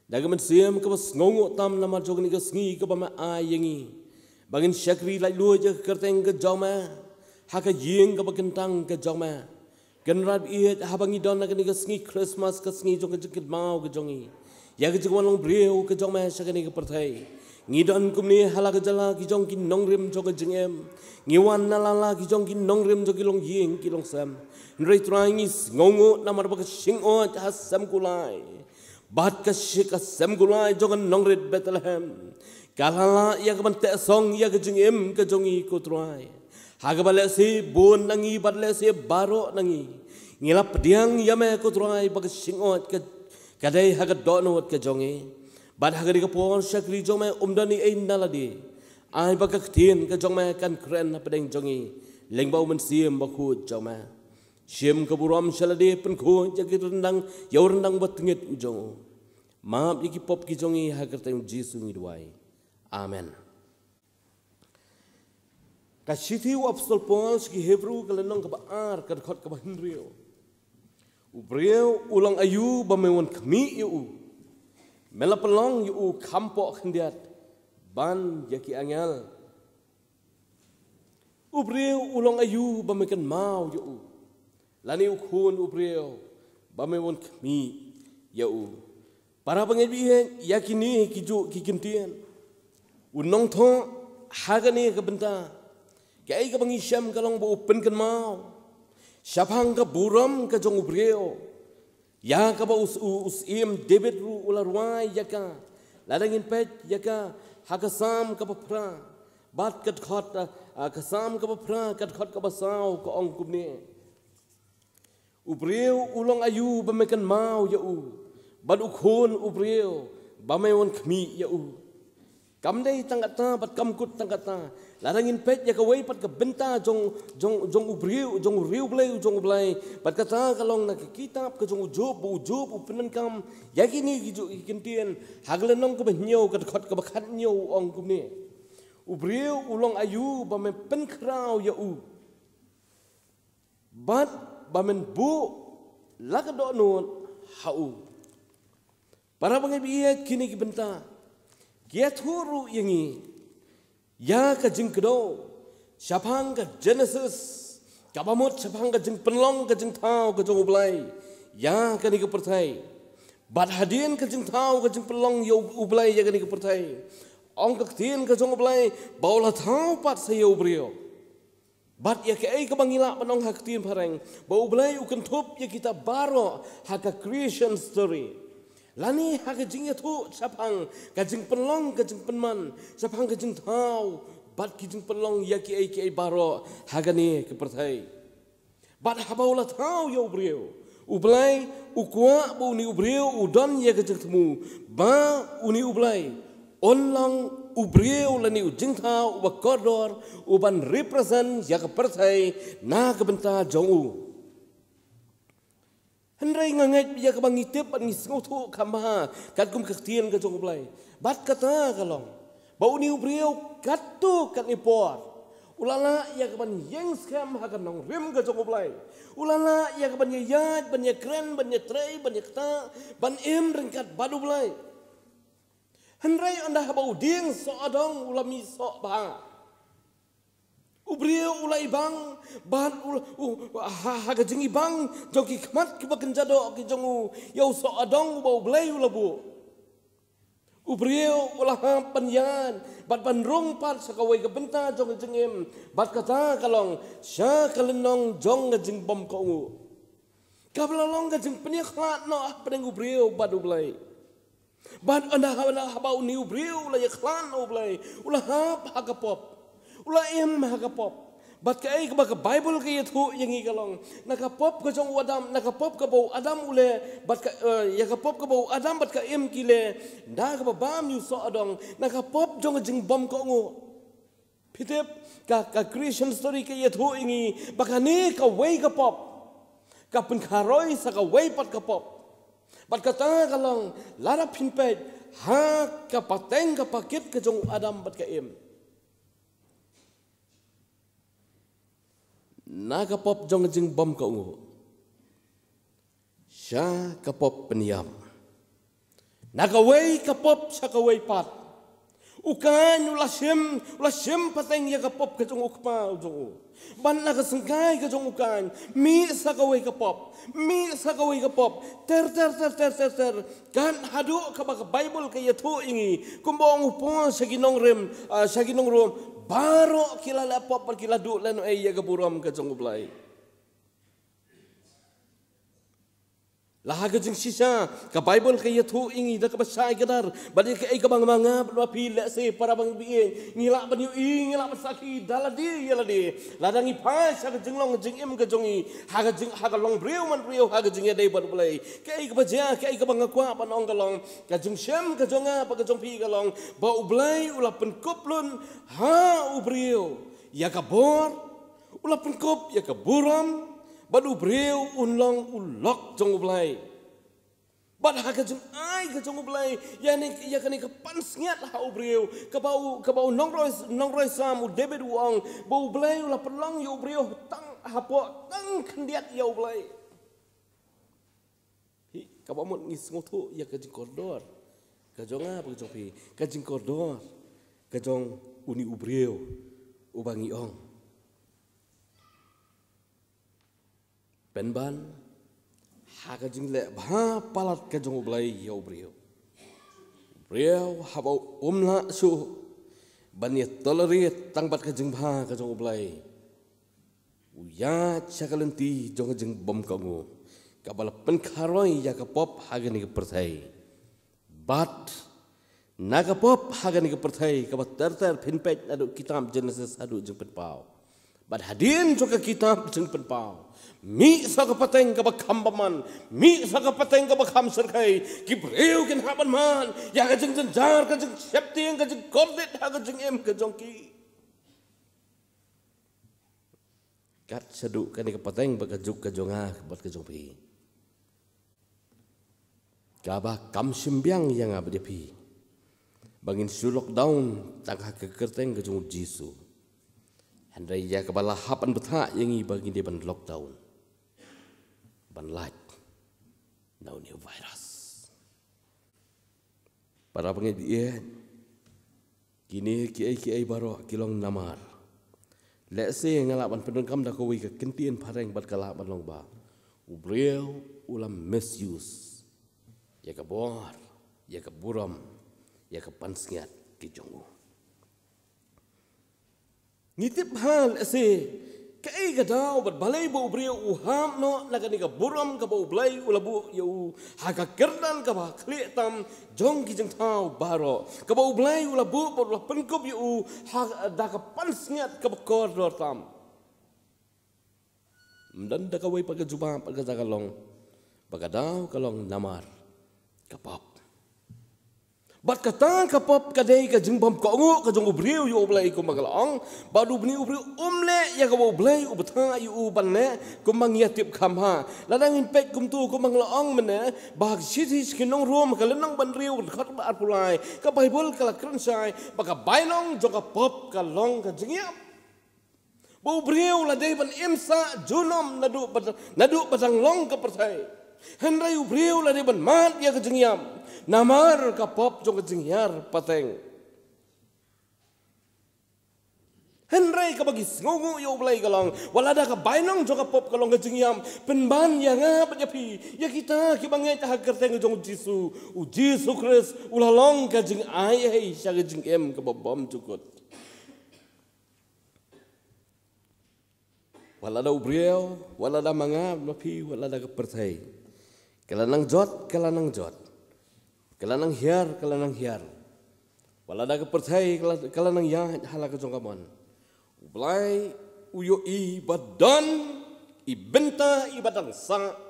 da ka mynsiem kaba sngewnguh tam namar jong kane ka sngi kaba me ai ïa ngi ba ngin shakri laitluid ïa ka kyrteng ka jong me ha ka ïing kaba kyntang ka jong me. Kynrad ba ïeit, haba ngi don ha kane ka sngi Christmas, ka sngi jong ka jingkynmaw ka jong ngi ïa ka jingwan long briew ka jong me sha kane ka pyrthei, Ngi don kumne ha la ka jylla ki jong ki nongrim jong ka jingim. Ngi wan na la la ki jong ki nongrim jong ki longïing ki longsem. Hynrei Trai ngi sngewnguh namar ba ka shyngoid ha sem kulai. Bad ka shi ka sem kulai jong ka nongrit Bethlehem. Ka la la ïa ka ban teh song ïa ka jingim ka jong ngi ko Trai. Ha kaba lehse bun na ngi bad lehse baroh na ngi. Ngi la pdiang ïa me ko Trai ba ka shyngoid ka, ka dei ha ka dohnud ka jong ngi. Bad ha kane ka por shakri jong me um don ei ei na lade. Ai ba ka ktien ka jong me kan kren hapdeng jong ngi. Lyngba u Mynsiem Bakhuid jong me. Shim ka burom sha lade pynkhuid ïa ki ryndang, ïa u ryndang ba tyngit u jong u. Map ïa ki pop ki jong ngi ha ka kyrteng u Jisu ngi duwai. Amen. Ka shithi u Apostol Paul sha ki Hebru ka lynnong kaba ar ka dkhot kaba hynriew. U briew u long aïu ba me wan khmih ïa u. Me la pynlong ïa u kham poh khyndiat ban ïa ki angel. U briew u long aïu ba me kynmaw ïa u. Lane u khun u briew ba me wan khmih ïa u. Para bangeit baieit, ïa kine ki juh ki kyntien. U nongthoh ha kane ka bynta. Kaei kaba ngi shem ka long ba u pynkynmaw shaphang ka burom ka jong u briew. Ïa kaba u, u, u syiem David ruh u la rwai ïa ka. Lada ngin peit ïa ka ha ka Salm kaba phra. Bad ka dkhot, ah, ah, ka Salm kaba phra, ka dkhot kaba saw ka ong kumne. U briew u long aïu ba me kynmaw ïa u. Bad u khun u briew ba me wan khmih ïa u. Kam dei tang kata bad kam kut tang kata. Lada ngin peit ïa kawei pat ka bynta jong, jong, jong u briew, jong u riewblei, jong u Blei. Bad kata ka long na ka kitab ka jong u Job, ba u Job u pyndonkam ïa kine ki juh ki kyntien. Ha ka lynnong kaba hynñiew ka dkhot kaba khathynñiew u ong kumne. U briew u long aïu ba me pynkhraw ïa u. Bad ba men buh la ka dohnud ha u. Para bangeit baieit, kine ki bynta ki ïathuh ruh ïa ngi ïa ka jingkdew shaphang ka Genesis, kaba mut shaphang ka jingpynlong ka jingthaw ka jong u Blei ïa kane ka pyrthei. Bad hadien ka jingthaw ka jingpynlong ïa u, u Blei ïa kane ka pyrthei, ong ka ktien ka jong u Blei ba u la thaw pat sa ïa u briew. Bad ïa kaei kaba ngi lah ban ong ha ka ktien phareng, ba u Blei u kynthup ïa kita baroh ha ka creation story. Lane ha ka jingïathuh shaphang ka jingpynlong ka jingpynman, shaphang ka jingthaw bad ki jingpynlong ïa kiei kiei baroh ha kane ka pyrthei. Bad haba u la thaw ïa u briew, u Blei u kwah ba une u briew u don ïa ka jingthmu ba une u Blei un long u briew lane u jingthaw uba kordor, uban represent ïa ka pyrthei na ka bynta jong u. Hynrei nga ngeit ïa kaba ngi tip bad ngi sngewthuh kham bha katkum ka ktien ka jong u Blei. Bad kata ka long ba une u briew katto katne por u la lah ïa kaban ïeng skhem ha ka nongrim ka jong u Blei. U la lah ïa kaban ïaid, ban ïakren, ban ïatrei, ban ïaktah, ban im ryngkat bad u Blei. Hynrei ynda haba u dieng soh adong u la mih soh bha. U briew u la ibang bad u, u, ha, ha ka jingibang jong ki khmat kiba kynja doh ki jong u, ïa u soh adong uba u Blei u la buh. U briew u la hap ban ïaid bad ban rung pat sha kawei ka bynta jong ka jingim, bad kata ka long sha ka lynnong jong ka jingbymkohnguh. Kaba la long ka jingpynïakhlad noh hapdeng u briew bad u Blei. Bad ynda haba, haba une u briew u la ïakhlad na u Blei, u la hap ha ka pop, u la im ha ka pop. Bad kaei kaba ka Baibl ka ïathuh ïa ngi ka long, na ka pop ka jong u Adam, na ka pop kaba u Adam u leh, bad ka, eh, ïa ka pop kaba u Adam bad ka Im ki leh, da kaba bam ïa u soh adong, na ka pop jong ka jingbymkohnguh. Phi tip, ka, ka creation story ka ïathuh ïa ngi ba kane kawei ka pop ka pynkharoi sa kawei pat ka pop. Bad kata ka long, lada phin peit ha ka pateng ka pakit ka jong u Adam bad ka Im. Na ka pop jong ka jingbymkohnguh sha ka pop pynïap. Na kawei ka pop sha kawei pat. U Kain u la shim, u la shim pateng ïa ka pop ka jong u kpa u jong u. Ban na ka syngkai ka jong u Kain, mih sa kawei ka pop, mih sa kawei ka pop, ter ter ter ter ter ter. Kan haduh kaba ka Baibl ka ïathuh ïa ngi, kumba ong u Paul sha ki nongrim, ah, sha ki nongrim, baroh ki la leh pop bad ki la duh lehnohei ïa ka burom ka jong U Blei. La ha ka jingshisha, ka Baibl ka ïathuh ïa ngi da kaba shai kdar, bad ïa kaei kaba nga ma nga bad ma phi lehse para bangeit, ngi lah ban ïohi, ngi lah ban sakhi da lade ïa lade. Lada ngi phai sha ka jinglong jingim ka jong ngi, ha ka jing, ha ka long briew man briew, ha ka jingïadei bad U Blei, kaei kaba jia, kaei kaba nga kwah ban ong ka long, ka jingshem ka jong nga bad ka jong phi ka long ba U Blei u la pynkup lun ha u briew ïa ka bor, u la pynkup ïa ka burom, bad u briew un long u lok jong U Blei. Bad ha ka jingai ka jong U Blei, ïa ne, ïa kane ka pansngiat ha u briew, kaba u, kaba u nongrwai, nongrwai Salm u David u ong ba U Blei u la pynlong ïa u briew tang hapoh tang khyndiat ïa U Blei. Hi, kaba mut ngi sngewthuh ïa ka jingkordor ka jong nga bad ka jong phi, ka jingkordor ka jong une u briew uba ngi ong. Pynban ha ka jingleh bha palat ka jong U Blei ïa u briew, u briew haba um lah shuh ban ïa tolerate tang bad ka jingbha ka jong U Blei, u ïaid sha ka lynti jong ka jingbymkohnguh kaba la pynkharoi ïa ka pop ha kane ka pyrthei. Bad na ka pop ha kane ka pyrthei kaba ter ter, phin peit naduh kitab Genesis haduh Jingpynpaw. Bad hadien jong ka kitab Jingpynpaw, mih sa ka pateng kaba kham bymman, mih sa ka pateng kaba kham syrkhei, ki briew kin hap ban mad ïa ka jingjynjar, ka jingsheptieng, ka jingkordit ha ka jingim ka jong ki. Kat shaduh kane ka pateng bad ka juk ka jong nga bad ka jong phi, kaba kam shim biang ïa nga bad ïa phi ba ngin shu lockdown tang ha ka kyrteng ka jong U Jisu. Hynrei ïa kaba la hap ban bthah ïa ngi ba ngin dei ban lockdown ban lait na une u virus. Para bangeit, kine kiei kiei baroh ki long namar, lehse nga lah ban pyndonkam da kawei ka kyntien phareng bad ka lah ban long ba u briew u la misuse ïa ka bor, ïa ka burom, ïa ka pansngiat ki jong u. Ngi tip bha lehse kaei ka daw bad balei ba u briew u hap noh na kane ka burom kaba U Blei u la buh ïa u ha ka kyrdan kaba khlieh tam jong ki jingthaw baroh, kaba U Blei u la buh bad u la pynkup ïa u ha da ka pansngiat kaba kordor tam. Ym don da kawei pat ka jubab, ka jaka long ba ka daw ka long namar ka pop. Bad kata ka pop ka dei ka jingbymkohnguh ka jong u briew ïa U Blei, kumba nga la ong. Bad une u briew um leh ïa kaba U Blei u bthah ïa u ban leh, kumba ngi ïa tip kham bha. Lada ngin peit kumto, kumba nga la ong mynne, ba shithi sha ki nong Rom ka lynnong ba hynriew, dkhot ba arphew lai, ka Baibl ka la kren shai ba ka bainong jong ka pop ka long ka jingïap. Ba u briew la dei ban im sah junom naduh ba, naduh ba dang long ka pyrthei. Hynrei u briew la dei ban mad ïa ka jingïap namar ka pop jong ka jinghiar pateng. Hynrei kaba ngi sngewnguh ïa U Blei ka long, wat lada ka bainong jong ka pop ka long ka jingïap, pynban ïa nga bad ïa phi, ïa kita kiba ngeit ha ka kyrteng jong U Jisu, U Jisu Khrist u la long ka jingai ei sha ka jingim kaba bymjukut. Wat lada u briew, wat lada ma nga ma phi, wat lada ka pyrthei ka la nang jot, ka la nang jot, ka la nang hiar, ka la nang hiar, wat lada ka pyrthei ka la, ka la nang ïaid ha la ka jong ka mon, U Blei u ïohi ba don i bynta iba dang sah.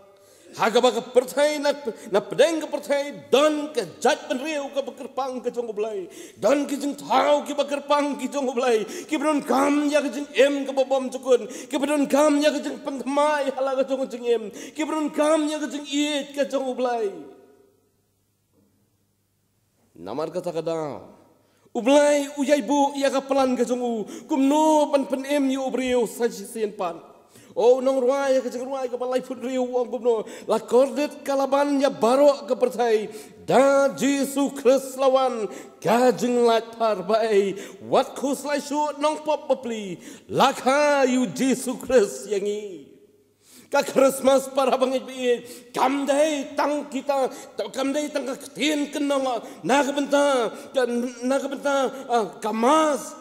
Ha kaba ka pyrthei, na, na pdeng ka pyrthei don ka jaitbynriew kaba kyrpang ka jong U Blei. Don ki jingthaw kiba kyrpang ki jong U Blei, kiba donkam ïa ka jingim kaba bymjukut, kiba donkam ïa ka jingpynthymmai ha la ka jong ka jingim, kiba donkam ïa ka jingïeit ka jong U Blei. Namar kata ka daw U Blei u ïai buh ïa ka plan ka jong u kumno ban pynim ïa u briew sa shisien pat. O nongrwai, ka jingrwai kaba laiphew hynriew u ong kumno: La kordit ka la ban ïa baroh ka pyrthei, da Jisu Khrist la wan ka jinglait phar ba ei. Wat khuslai shuh nongpop bapli, la kha ïa u Jisu Khrist ïa ngi. Ka Christmas, para bangeit ba ïeit, kam dei tang kita, kam dei tang ka ktien kynnoh na ka bynta, na ka bynta, ah, ka Mass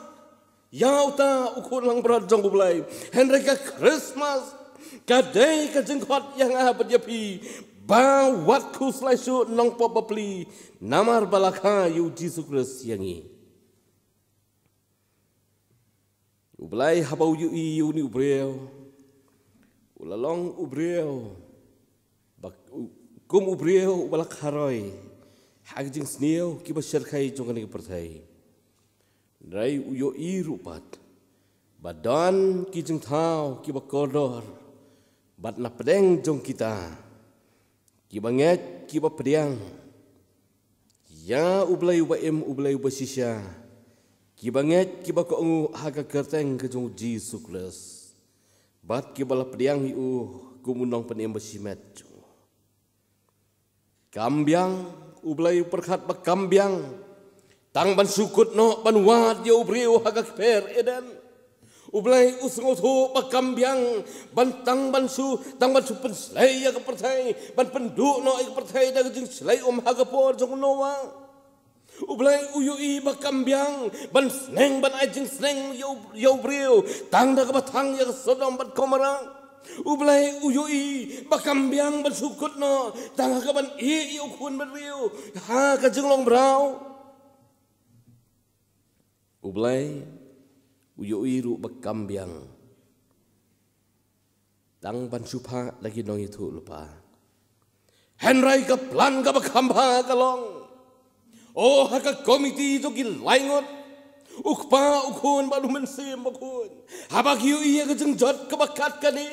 ïa uta u khun langbrot jong U Blei. Hynrei ka Christmas ka dei ka jingkhot ïa nga bad ïa phi ba wat khuslai shuh nongpop bapli, namar ba la kha ïa u Jisu Khrist ïa ngi. U Blei haba u ïohi ïa une u briew, u la long u briew ba, u, kum u briew uba la kharoi ha ki jingsniew kiba shyrkhei jong kane ka pyrthei. Hynrei u ïohi ruh pat ba don ki jingthaw kiba kordor, bad na pdeng jong kita, kiba ngeit, kiba pdiang ïa U Blei uba im, U Blei uba shisha, kiba ngeit, kiba kohnguh ha ka kyrteng ka jong U Jisu Khrist, bad kiba la pdiang ïa u kum u nongpynim bashimet jong u. Kam biang, U Blei u pyrkhat ba kam biang tang ban shu kut noh ban wad ïa u briew ha ka kper Eden. U Blei u sngewthuh ba kam biang ban tang ban shu, tang ban shu pynshlei ïa ka pyrthei, ban pynduh noh ïa ka pyrthei da ka jingshlei um ha ka por jong u Noah. U Blei u ïohi ba kam biang ban sneng, ban ai jingsneng ïa u, ïa u briew tang da kaba thang ïa ka Sodom bad Gomorrah. U Blei u ïohi ba kam biang ban shu kut noh tang ha kaban ïeh ïa u khun bynriew ha ka jinglong mraw. U Blei u ïohi ruh ba kam biang tang ban shu phah da ki nongïathuhlypa. Hynrei ka plan kaba kham bha ka long, o, ha ka komiti jong ki laingut, U Kpa, U Khun bad U Mynsiem Bakhuid, haba ki ïohi ïa ka jingjot kaba kat kane,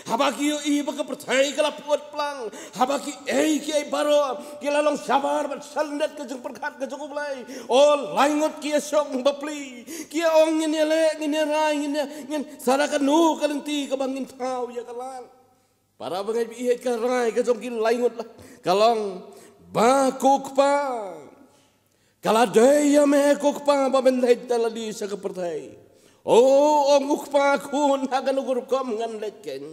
haba ki ïohi ba ka pyrthei ka la pyut plang, haba ki ei ki ei baroh ki la long shabar bad shalyndet ka jingpyrkhat ka jong U Blei, o, laingut ki ïashong bapli, ki ïa ong: Ngin ïaleh, ngin ïarai, ngin ïa, ngin sa da kano ka lynti kaba ngin thaw ïa ka lad? Para bangeit ba ïeit, ka rai ka jong ki laingut la ka long ba, ko Kpa, ka la dei ïa me, ko Kpa, ba men leit da lade sha ka pyrthei. O, ong U Kpa, Khun, ha kano ka rukom ngan leit keiñ?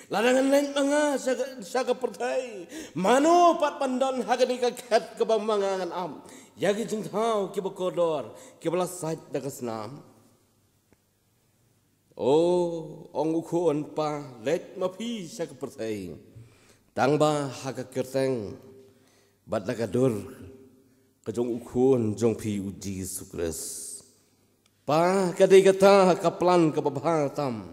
Lada ngan leit ma nga sha ka, sha ka pyrthei, mano pat ban don ha kane ka khet kaba ma nga ngan ap ïa ki jingthaw kiba kordor kiba la sait da ka snam? O, ong U Khun, Pa, leit ma phi sha ka pyrthei, tang ba ha ka kyrteng bad na ka dur ka jong U Khun jong phi U Jisu Khrist. Pa, ka dei kata ka plan kaba bha tam.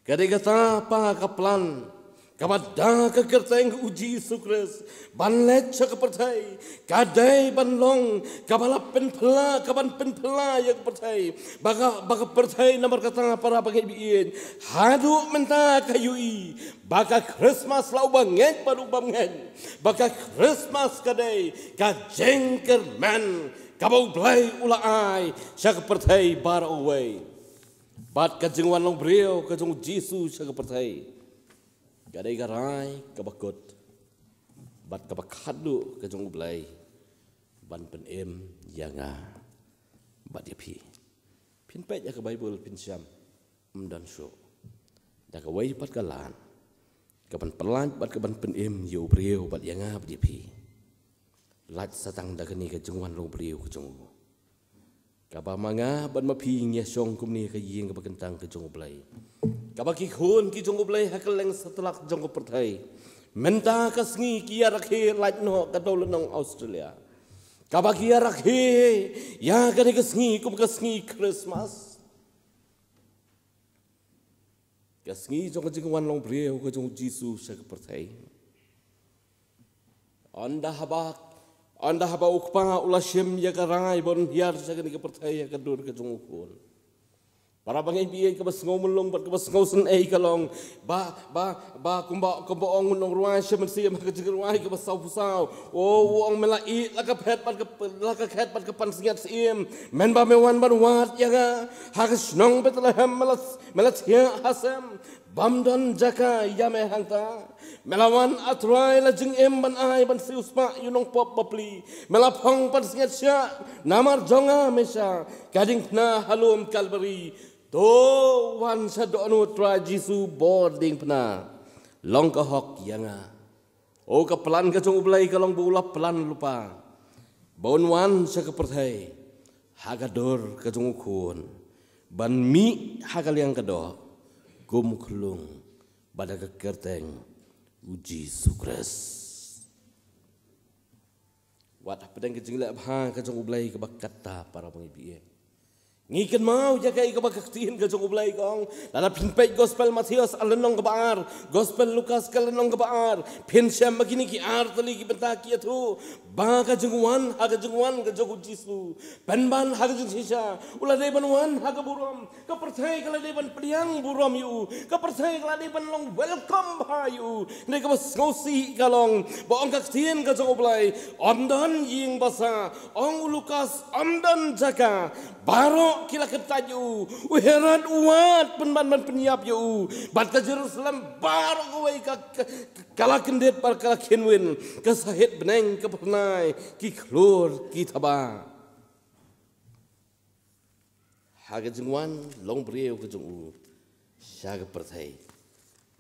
Ka dei kata, Pa, ka plan kaba da ka kyrteng U Jisu Khrist ban leit sha ka pyrthei, ka dei ban long kaba la pynphylla, kaban pynphylla ïa ka pyrthei. Ba ka, ba ka pyrthei, namar kata, para bangeit ba ïeit, haduh mynta ka ïohi ba ka Christmas, la u bangeit bad u bym ngeit, ba ka Christmas ka dei ka jingkyrmen kaba U Blei u la ai sha ka pyrthei baroh kawei. Bad ka jingwan long briew ka jong U Jisu sha ka pyrthei ka dei ka rai kaba kut bad kaba khatduh ka jong U Blei ban pynim ïa nga bad ïa phi. Phin peit ïa ka Baibl, phin shem, ym don shuh da kawei pat ka lad kaban pyllait bad kaban pynim ïa u briew bad ïa nga bad ïa phi, lait sa tang da kane ka jingwan long briew ka jong u, kaba ma nga bad ma phi ngi ïashong kumne ha ka ïing kaba kyntang ka jong U Blei, kaba ki khun ki jong U Blei ha kylleng satlak jong ka pyrthei mynta ka sngi ki ïarakhe lait noh ka dewlynnong Australia, kaba ki ïarakhe ïa kane ka sngi kum ka sngi Christmas, ka sngi jong ka jingwan long briew ka jong U Jisu sha ka pyrthei. Ynda haba, ynda haba U Kpa u la shim ïa ka rai ban hiar sha kane ka pyrthei ha ka dur ka jong U Khun, para bangeit ba ïeit, kaba sngew mlung bad kaba sngew sngewsynei ka long ba, ba, ba kumba, kumba ong u nongrwai, sha mynsiem ha ka jingrwai kaba sawphew saw, o, u ong: Me la ïeh la ka phet bad ka, la ka khet bad ka pansngiat syiem, mynba me wan ban wad ïa nga ha ka shnong Bethlehem, me la, me la thiah ha sem. Bym don jaka ïa me hangta. Me la wan, A Trai, la jingim ban ai ban siew spah ïa u nongpop bapli. Me la phong pansngiat sha namar jong nga hemisa. Ka diengphna ha lum Kalbari. To wan sha dohnud, Trai Jisu, bor diengphna. Long ka hok ïa nga. O, ka plan ka jong U Blei ka long ba u la plan lypa ba un wan sha ka pyrthei ha ka dur ka jong u Khun, ban mih ha ka liang ka doh kum u khyllung bad ha ka kyrteng U Jisu Khrist. Wat hapdeng ka jingleh bha ka jong U Blei kaba katta, para bangeit ba ïeit, ngi kynmaw ïa kaei kaba ka ktien ka jong U Blei ka ong. Lada phin peit Gospel Mathaios, ka lynnong kaba ar, Gospel Lukas, ka lynnong kaba ar, phin shem ba kine ki ar tylli ki bynta ki ïathuh ba ka jingwan, ha ka jingwan ka jong U Jisu, pynban ha ka jingshisha u la dei ban wan ha ka burom. Ka pyrthei ka la dei ban pdiang burom ïa u. Ka pyrthei ka la dei ban long welcome bha ïa u. Hynrei kaba sngewsih ka long ba ong ka ktien ka jong U Blei, ym don ïing basa. Ong u Lukas, ym don jaka. Baroh ki la kyntait ïa u. U Herod u wad pynban ban pynïap ïa u. Bad ka Jerusalem baroh kawei ka, ka, ka la kyndit bad ka la khynwin. Ka sahit bneng, ka phyrnai, ki khlur ki thaba. Ha ka jingwan long briew ka jong u sha ka pyrthei.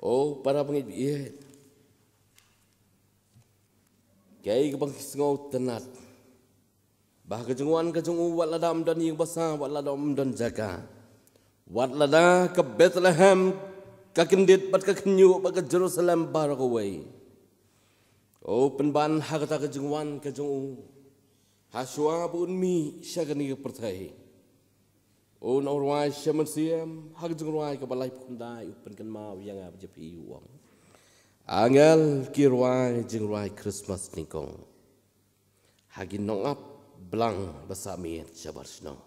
O, para bangeit ba ïeit, kaei kaba ngi sngewtynnat, ba ha ka jingwan ka jong u, wat lada ym don ïing basa, wat lada ym don jaka, wat lada ka Bethlehem ka kyndit bad ka khynñiuh bad ka Jerusalem baroh kawei, o, pynban ha kata ka jingwan ka jong u, ha shuwa ba un mih sha kane ka pyrthei, un ong rwai sha mynsiem. Ha ka jingrwai kaba laiphew khyndai u pynkynmaw ïa nga bad ïa phi, u ong: Angel ki rwai jingrwai Khristmas nyngkong ha ki nongap blang ba sah miet shabar shnong.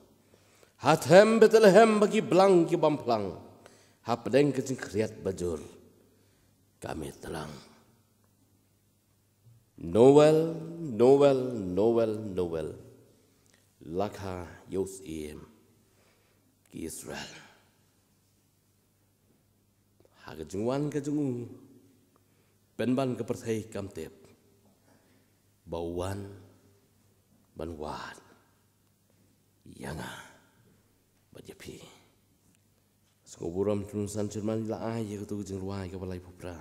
Ha them Bethlehem ba ki blang ki bym phlang, hapdeng ka jingkhriat bajur ka mih tlang. Noel, Noel, Noel, Noel. La kha ïa u Syiem ki Israel. Ha ka jingwan ka jong u, pynban ka pyrthei kam tip ba u wan ban wad ïa nga bad ïa phi. Sngewburom, tun san syrman la ai ïa kato ka jingrwai kaba laiphew phra.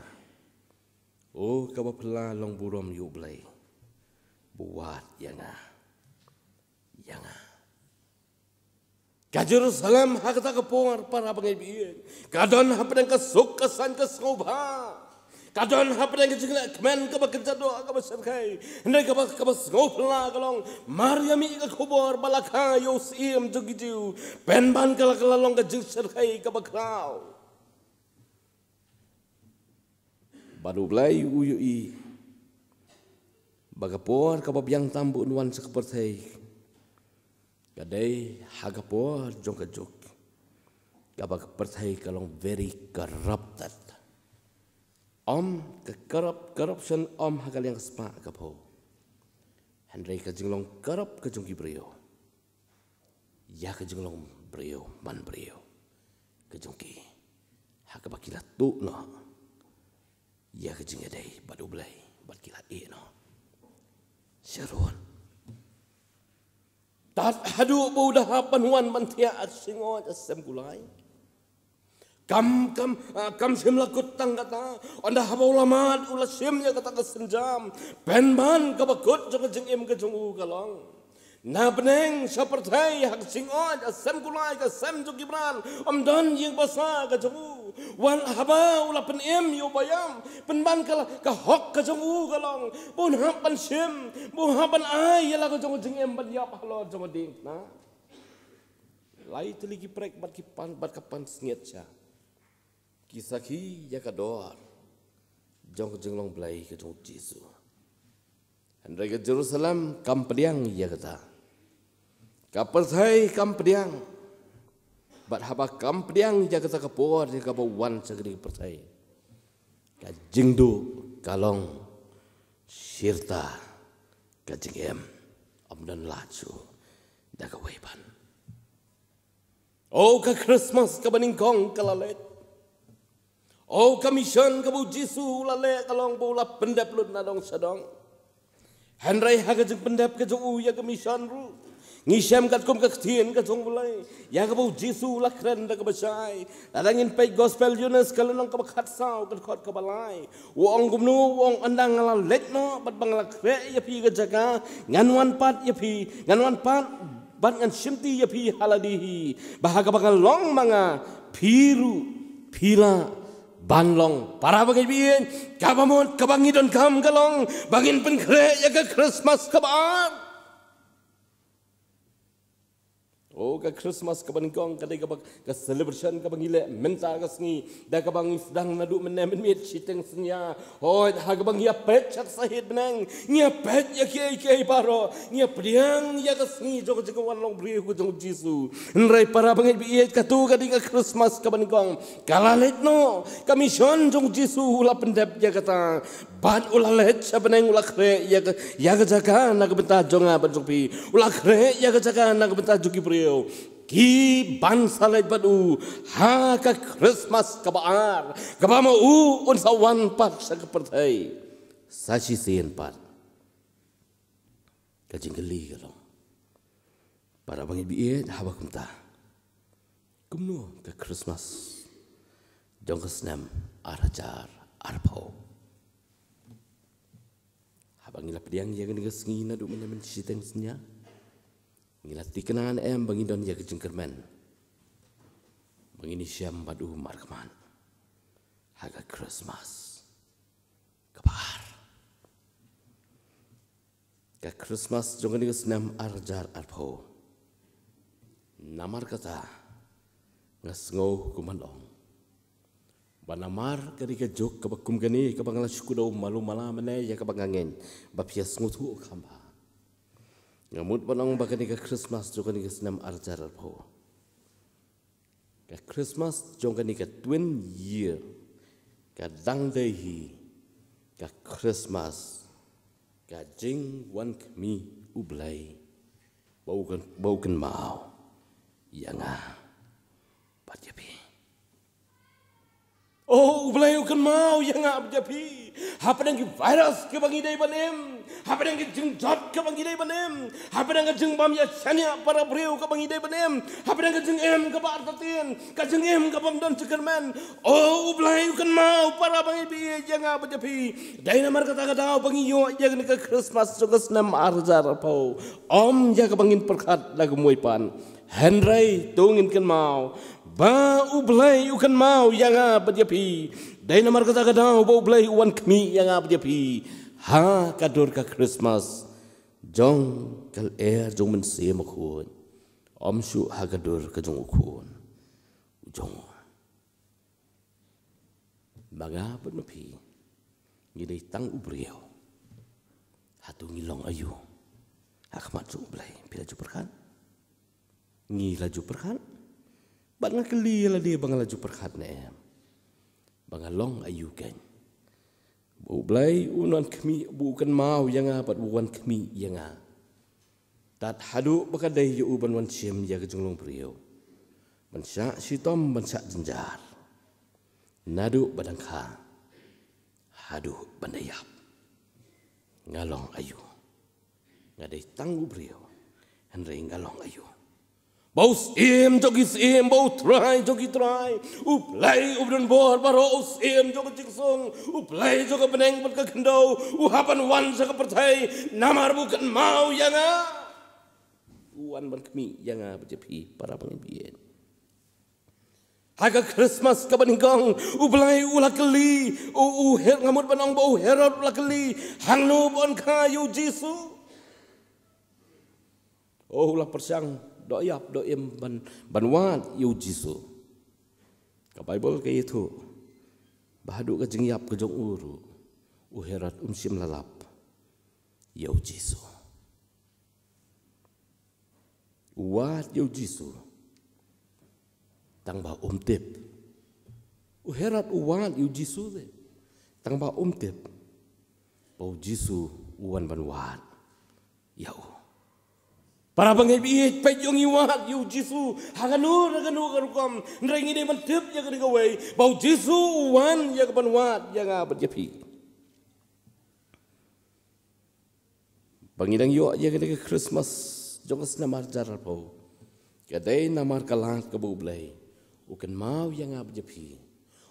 O, kaba phylla long burom ïa U Blei ba u wad ïa nga, ïa nga. Ka Jerusalem ha kata ka por, para bangeit ba ïeit, ka don hapdeng ka suk ka saiñ ka sngewbha. Ka don hapdeng ka jingleh kmen kaba kynja doh kaba shyrkhei. Hynrei kaba, kaba sngewphylla ka long, mar ïa mih ka khubor ba la kha ïa u Syiem jong ki Jiw, pynban ka la, ka la long ka jingshyrkhei kaba khraw. Bad U Blei u ïohi ba ka por kaba biang tam ba un wan sha ka pyrthei ka dei ha ka por jong ka juk kaba ka pyrthei ka long very corrupted. Ym ka corrupt, corruption ym ha ka liang ka spah ka phew, hynrei ka jinglong corrupt ka jong ki briew ïa ka jinglong briew man briew ka jong ki, ha kaba ki la tuh noh ïa ka jingïadei bad U Blei bad ki la ïeh noh sha rud. Tad haduh ba u da hap ban wan ban thiah ha ka jingngeit ha sem kulai. Kam, kam, ah, kam shym la kut tang kata. Ynda haba u la mad u la shim ïa kata ka sienjam. Pynban kaba kut jong ka jingim ka jong u ka long, na bneng sha pyrthei ha ka jingngeit ha sem kulai, ka sem jong ki briew, ym don ïing basa ka jong u. Wat haba u la pynim ïa u ba ïam, pynban ka la, ka hok ka jong u ka long ba un hap ban shim, ba un hap ban ai ïa la ka jong ka jingim ban ïap halor jong ka diengphna. Lai tylli ki prek bad ki pan, bad ka pansngiat sha ki sakhi ïa ka dor jong ka jinglong Blei ka jong u Jisu. Hynrei ka Jerusalem kam pdiang ïa kata. Ka pyrthei kam pdiang. Bad haba kam pdiang ïa kata ka por ïa kaba wan sha kane ka pyrthei, ka jingduh ka long shirta ka jingim. Ym don lad shuh da kawei pat. O, ka Khristmas kaba nyngkong ka la leit. O ka mission kaba u Jisu u la leh ka long ba u la pyndep lut na dong sha dong. Hynrei ha ka jingpyndep ka jong u ïa ka mission ruh, ngi shem katkum ka ktien ka jong u Blei ïa kaba u Jisu u la kren da kaba shai. Lada ngin peit Gospel Ïoannis ka lynnong kaba khatsaw ka dkhot kaba lai, u ong kumno? U ong, ynda nga la leit noh bad ba nga la khreh ïa phi ka jaka, ngan wan pat ïa phi, ngan wan pat bad ngan shimti ïa phi ha lade hi, ba ha kaba nga long ma nga, phi ruh phi lah ban long. Para bangeit baieit, kaba mut kaba ngi donkam ka long ba ngin pynkhreh ïa ka Christmas kaba ar. O ka Christmas kaba nyngkong ka dei kaba, ka celebration kaba ngi leh mynta ka sngi, da kaba ngi sdang naduh mynne mynmiet shiteng synñia. Hooid, ha kaba ngi ïa peit sha ka sahit bneng, ngi ïa peit ïa kiei kiei baroh, ngi ïa pdiang ïa ka sngi jong ka jingwan long briew ka jong u Jisu. Hynrei para bangeit baieit, kato ka dei ka Christmas kaba nyngkong. Ka la leit noh, ka mission jong u Jisu u la pyndep ïa kata. Bad u la leit sha bneng, u la khreh ïa ka, ïa ka jaka na ka bynta jong nga bad jong phi. U la khreh ïa ka jaka na ka bynta jong ki briew kiban sa leit bad u ha ka Christmas kaba ar, kaba ma u un sa wan pat sha ka pyrthei sa shisien pat. Ka jingkylli ka long, para bangeit baieit, haba kumta, kumno ka Christmas jong ka snem ar hajar arphew? Haba ngi la pdiang ïa kane ka sngi naduh mynne mynshiteng synñia, ngi la thikna ne em ba ngi don ïa ka jingkyrmen ba ngin ïashem bad u markhmat ha ka Christmas kaba ar? Ka Christmas jong kane ka snem ar hajar arphew. Namar kata, nga sngew kumba long ba namar kane ka juk kaba kum kane kaba nga la shu kdew malu mala mynne ïa kaba nga ngeit ba phi ïa sngewthuh kham bha. Nga mut ban ong ba kane ka Christmas jong kane ka snem ar hajar arphew, ka Christmas jong kane ka twin year, ka dang dei hi ka Christmas ka jingwan khmih U Blei ba u kyn-, ba u kynmaw ïa nga bad ïa phi. O, U Blei u kynmaw ïa nga bad ïa phi. Hapdeng ki virus kiba ngi dei ban im, hapdeng ki jingjot kiba ngi dei ban im, hapdeng ka jingbym ïashaniah para briew kaba ngi dei ban im, hapdeng ka jingim kaba artatien, ka jingim kabym don jingkyrmen, o, U Blei u kynmaw, para bangeit baieit, ïa nga bad ïa phi. Dei namar kata ka daw ba ngi ïoh ïa kane ka Christmas jong ka snem ar hajar arphew, ym ïa kaba ngin pyrkhat la kumwei pat. Hynrei to ngin kynmaw ba U Blei u kynmaw ïa nga bad ïa phi. Dei namar kata ka daw ba U Blei u wan khmih ïa nga bad ïa phi ha ka dur ka Christmas jong ka lyer jong U Mynsiem Bakhuid, ym shuh ha ka dur ka jong u Khun u jong u. Ma nga bad ma phi, ngi dei tang u briew. Hato ngi long aïu ha khmat jong U Blei? Phi la ju pyrkhat? Ngi la ju pyrkhat. Bad nga kylli ïa lade ba nga la ju pyrkhat ne em ba nga long aïu keiñ, ba U Blei un wan khmih, ba u kynmaw ïa nga bad u wan khmih ïa nga. Tad haduh ba ka dei ïa u ban wan shim ïa ka jinglong briew, ban shah shitom, ban shah jynjar, naduh ba dang kha haduh ban da ïap. Nga long aïu? Nga dei tang u briew, hynrei nga long aïu? Ba u Syiem jong ki syiem, ba u Trai jong ki trai, U Blei uba don bor baroh, u Syiem jong ka jingsuk, U Blei jong ka bneng bad ka khyndew, u hap ban wan sha ka pyrthei namar ba u kynmaw ïa nga. U wan ban khmih ïa nga bad ïa phi, para bangeit baieit. Ha ka Christmas kaba nyngkong, U Blei u la kylli, u, u Her-, nga mut ban ong ba u Herod u la kylli, hangno ba yn kha ïa u Jisu. O, u la pyrshang doh ïap doh im ban, ban wad ïa u Jisu. Ka Baibl ka ïathuh ba haduh ka jingïap ka jong u ruh, u Herod um shym la lap ïa u Jisu. U wad ïa u Jisu tang ba um tip. U Herod u wad ïa u Jisu te tang ba um tip ba u Jisu u wan ban wad ïa u. Para bangeit baieit, peit ïoh ngi wad ïa u Jisu ha kano kano ka rukom. Hynrei ngi dei ban tip ïa kane kawei, ba u Jisu u wan ïa ka ban wad ïa nga bad ïa phi. Ba ngi dang ïoh ïa kane ka Christmas jong ka snem ar hajar arphew, ka dei namar ka lad kaba U Blei u kynmaw ïa nga bad ïa phi.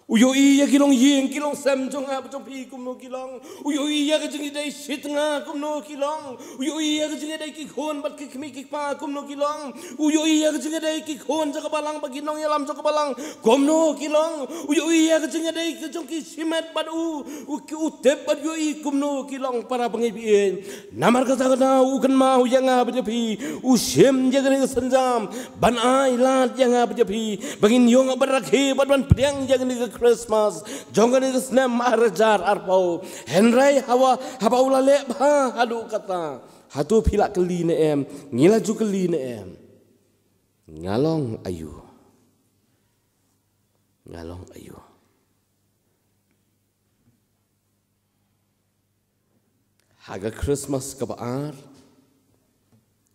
U ïohi ïa ki longïing ki longsem jong nga bad jong phi kumno ki long. U ïohi ïa ka jingïadei shi tnga kumno ki long. U ïohi ïa ka jingïadei ki khun bad ki kmie ki kpa kumno ki long. U ïohi ïa ka jingïadei ki khun jong ka balang bad ki nongïalam jong ka balang kumno ki long. U ïohi ïa ka jingïadei ka jong ki shimet bad u, u, u tip bad u ïohi kumno ki long, para bangeit baieit. Namar kata ka daw u kynmaw ïa nga bad ïa phi, u shim ïa kane ka sienjam ban ai lad ïa nga bad ïa phi, ba ngin ïoh ban rakhe bad ban pdiang ïa kane ka Christmas jong kane ka snem ar hajar arphew. Hynrei haba, haba u la leh bha haduh katta, hato phi la kylli ne em, ngi la ju kylli ne em? Nga long aïu? Nga long aïu? Ha ka Christmas kaba ar,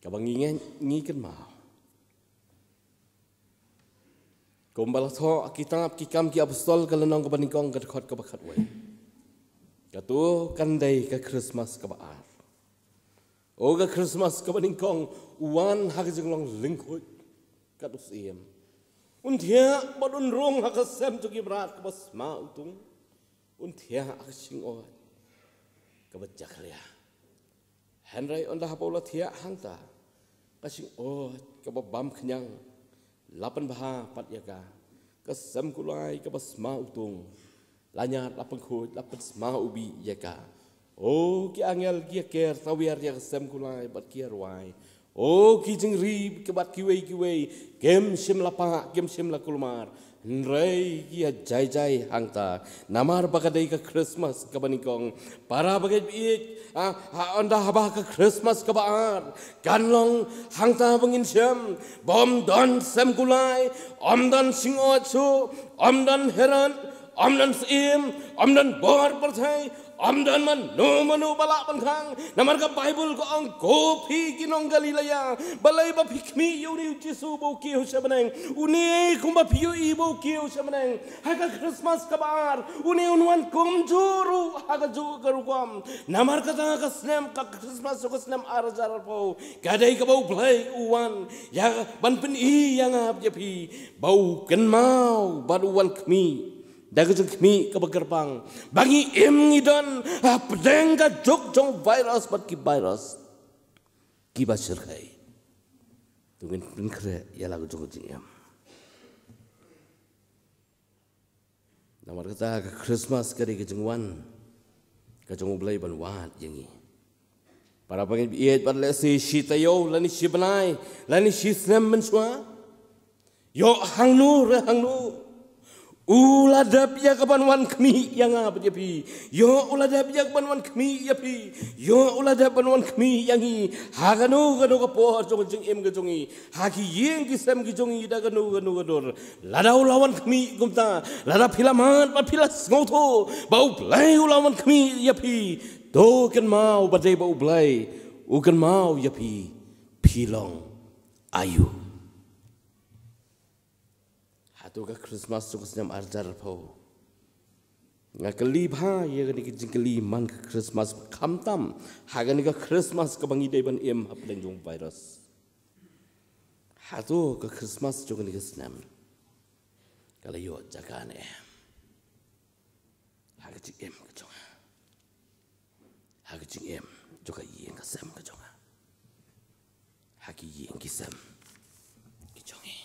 kaba ngi ngeit ngi kynmaw, kumba la thoh ha kitab Ki Kam ki Apostol ka lynnong kaba nyngkong ka dkhot kaba khatwei. Kato kan dei ka Christmas kaba ar. O ka Christmas kaba nyngkong, u wan ha ka jinglong lyngkhuid kat u syiem. Un thiah bad un rung ha ka sem jong ki mrad kaba sma utung. Un thiah ha ka shingoit kaba jakhlia. Hynrei ynda haba u la thiah hangta, ka shingoit kaba bam khñiang la pynbha pat ïa ka. Ka sem kulai kaba sma utung la ñiad, la pynkhuid, la pynsma u bih ïa ka. O ki angel ki ïaker tawiar ïa ka sem kulai bad ki ïarwai. O ki jingri ki bad kiwei kiwei kim shym la pah, kim shym la kulmar. Hynrei ki ïa jai jai hangta namar ba ka dei ka Christmas kaba nyngkong. Para bangeit baieit, ah, ha, ynda haba ka Christmas kaba ar kan long hangta ba ngin shem ba ym don sem kulai, ym don shingoit shuh, ym don Herod, ym don syiem, ym don bor pyrthei, ym don mano mano ba lah ban khang. Namar ka Baibl ka ong, ko phi ki nong Galilea, balei ba phi khmih ïa une u Jisu ba u kiew sha bneng? Une kumba phi ïohi ba u kiew sha bneng, ha ka Christmas kaba ar une un wan kumjuh ruh ha kajuh ka rukom. Namar kata ka snem, ka Christmas jong ka snem ar hajar arphew, ka dei kaba U Blei u wan ïa ban pyni ïa nga bad ïa phi ba u kynmaw bad u wan khmih da ka jingkhmih kaba kyrpang, ba ngi im ngi don hapdeng ka juk jong virus bad ki virus kiba shyrkhei. To ngin pynkhreh ïa la ka jong ka jingim. Namar kata ka Christmas ka dei ka jingwan ka jong U Blei ban wad ïa ngi. Para bangeit baieit, bad lehse shi taïew lane shi bnai lane shi snem mynshuwa, ïoh hangno re hangno, u la dep ïa ka ban wan khmih ïa nga bad ïa phi. Ïoh u la dep ïa ka ban wan khmih ïa phi. Ïoh u la dep ban wan khmih ïa ngi ha kano kano ka por jong ka jingim ka jong ngi, ha ki ïing ki sem ki jong ngi, da kano kano ka dur. Lada u la wan khmih kumta, lada phi la mad bad phi la sngewthuh ba U Blei u la wan khmih ïa phi, to kynmaw ba dei ba U Blei u kynmaw ïa phi, phi long aïu? Hato ka Christmas jong ka snem ar hajar arphew, nga kylli bha ïa kane ka jingkylli man ka Christmas, khamtam ha kane ka Christmas kaba ngi dei ban im hapdeng jong virus. Hato ka Christmas jong kane ka snem ka la ïoh jaka ne em ha ka jingim ka jong nga, ha ka jingim jong ka ïing ka sem ka jong nga, ha ki ïing ki sem ki jong ngi?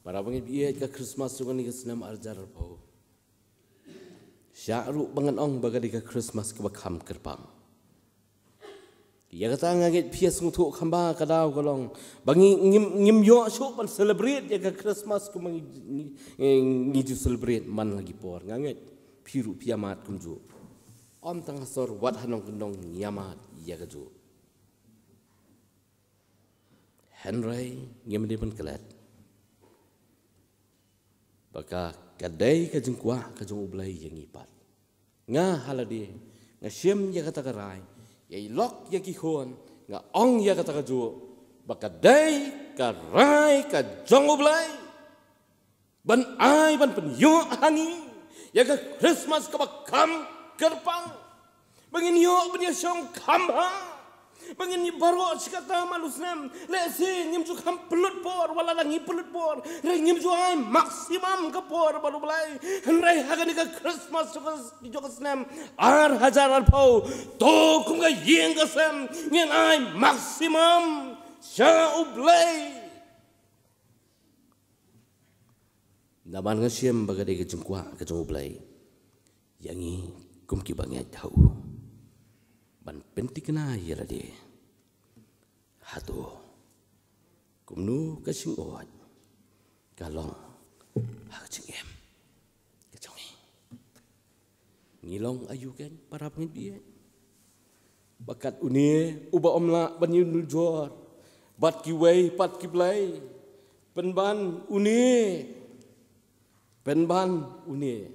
Para bangeit baieit, ka Christmas jong kane ka snem ar hajar arphew, shah ruh ba ngan ong ba ka dei ka Christmas kaba kham kyrpang. Ïa kata nga ngeit phi ïa sngewthuh kham bha, ka daw ka long ba ngi ngim, ngim ïoh shuh ban celebrate ïa ka Christmas kumba ngi, ngi, ngi ju celebrate man la ki por. Nga ngeit phi ruh phi ïa mad kumjuh. Ym tang ha sor, wat ha nongkyndong ngi ïa mad ïa kajuh. Hynrei ngim dei ban klet ba ka, ka dei ka jingkwah ka jong U Blei ïa ngi pat. Nga ha lade nga shim ïa kata ka rai, ïa i lok ïa ki khun, Nga ong ïa kata kajuh ba ka dei ka rai ka jong U Blei ban ai ban pynïoh ha ngi ïa ka Christmas kaba kham kyrpang. Ba ngin ïoh ban ïashong kham bha. Ba ngin ïa baroh shi katta man u snem. Lehse ngim ju kham pynlut por, wat la ngi pynlut por. Hynrei ngim ju ai maximum ka por bad U Blei. Hynrei ha kane ka Christmas jong ka, jong ka snem ar hajar arphew, to kum ka ïing ka sem ngin ai maximum sha U Blei. Namar nga shem ba ka dei ka jingkwah ka jong U Blei ïa ngi kum ki bangeit ha u ban pynthikna ïa lade. Hato kumno ka shingaid ka long ha ka jingim ka jong ngi? Ngi long aïu kein para bangeit bieit? Ba kat une uba ym lah ban ïanujor bad kiwei pat ki blei, pynban une, pynban une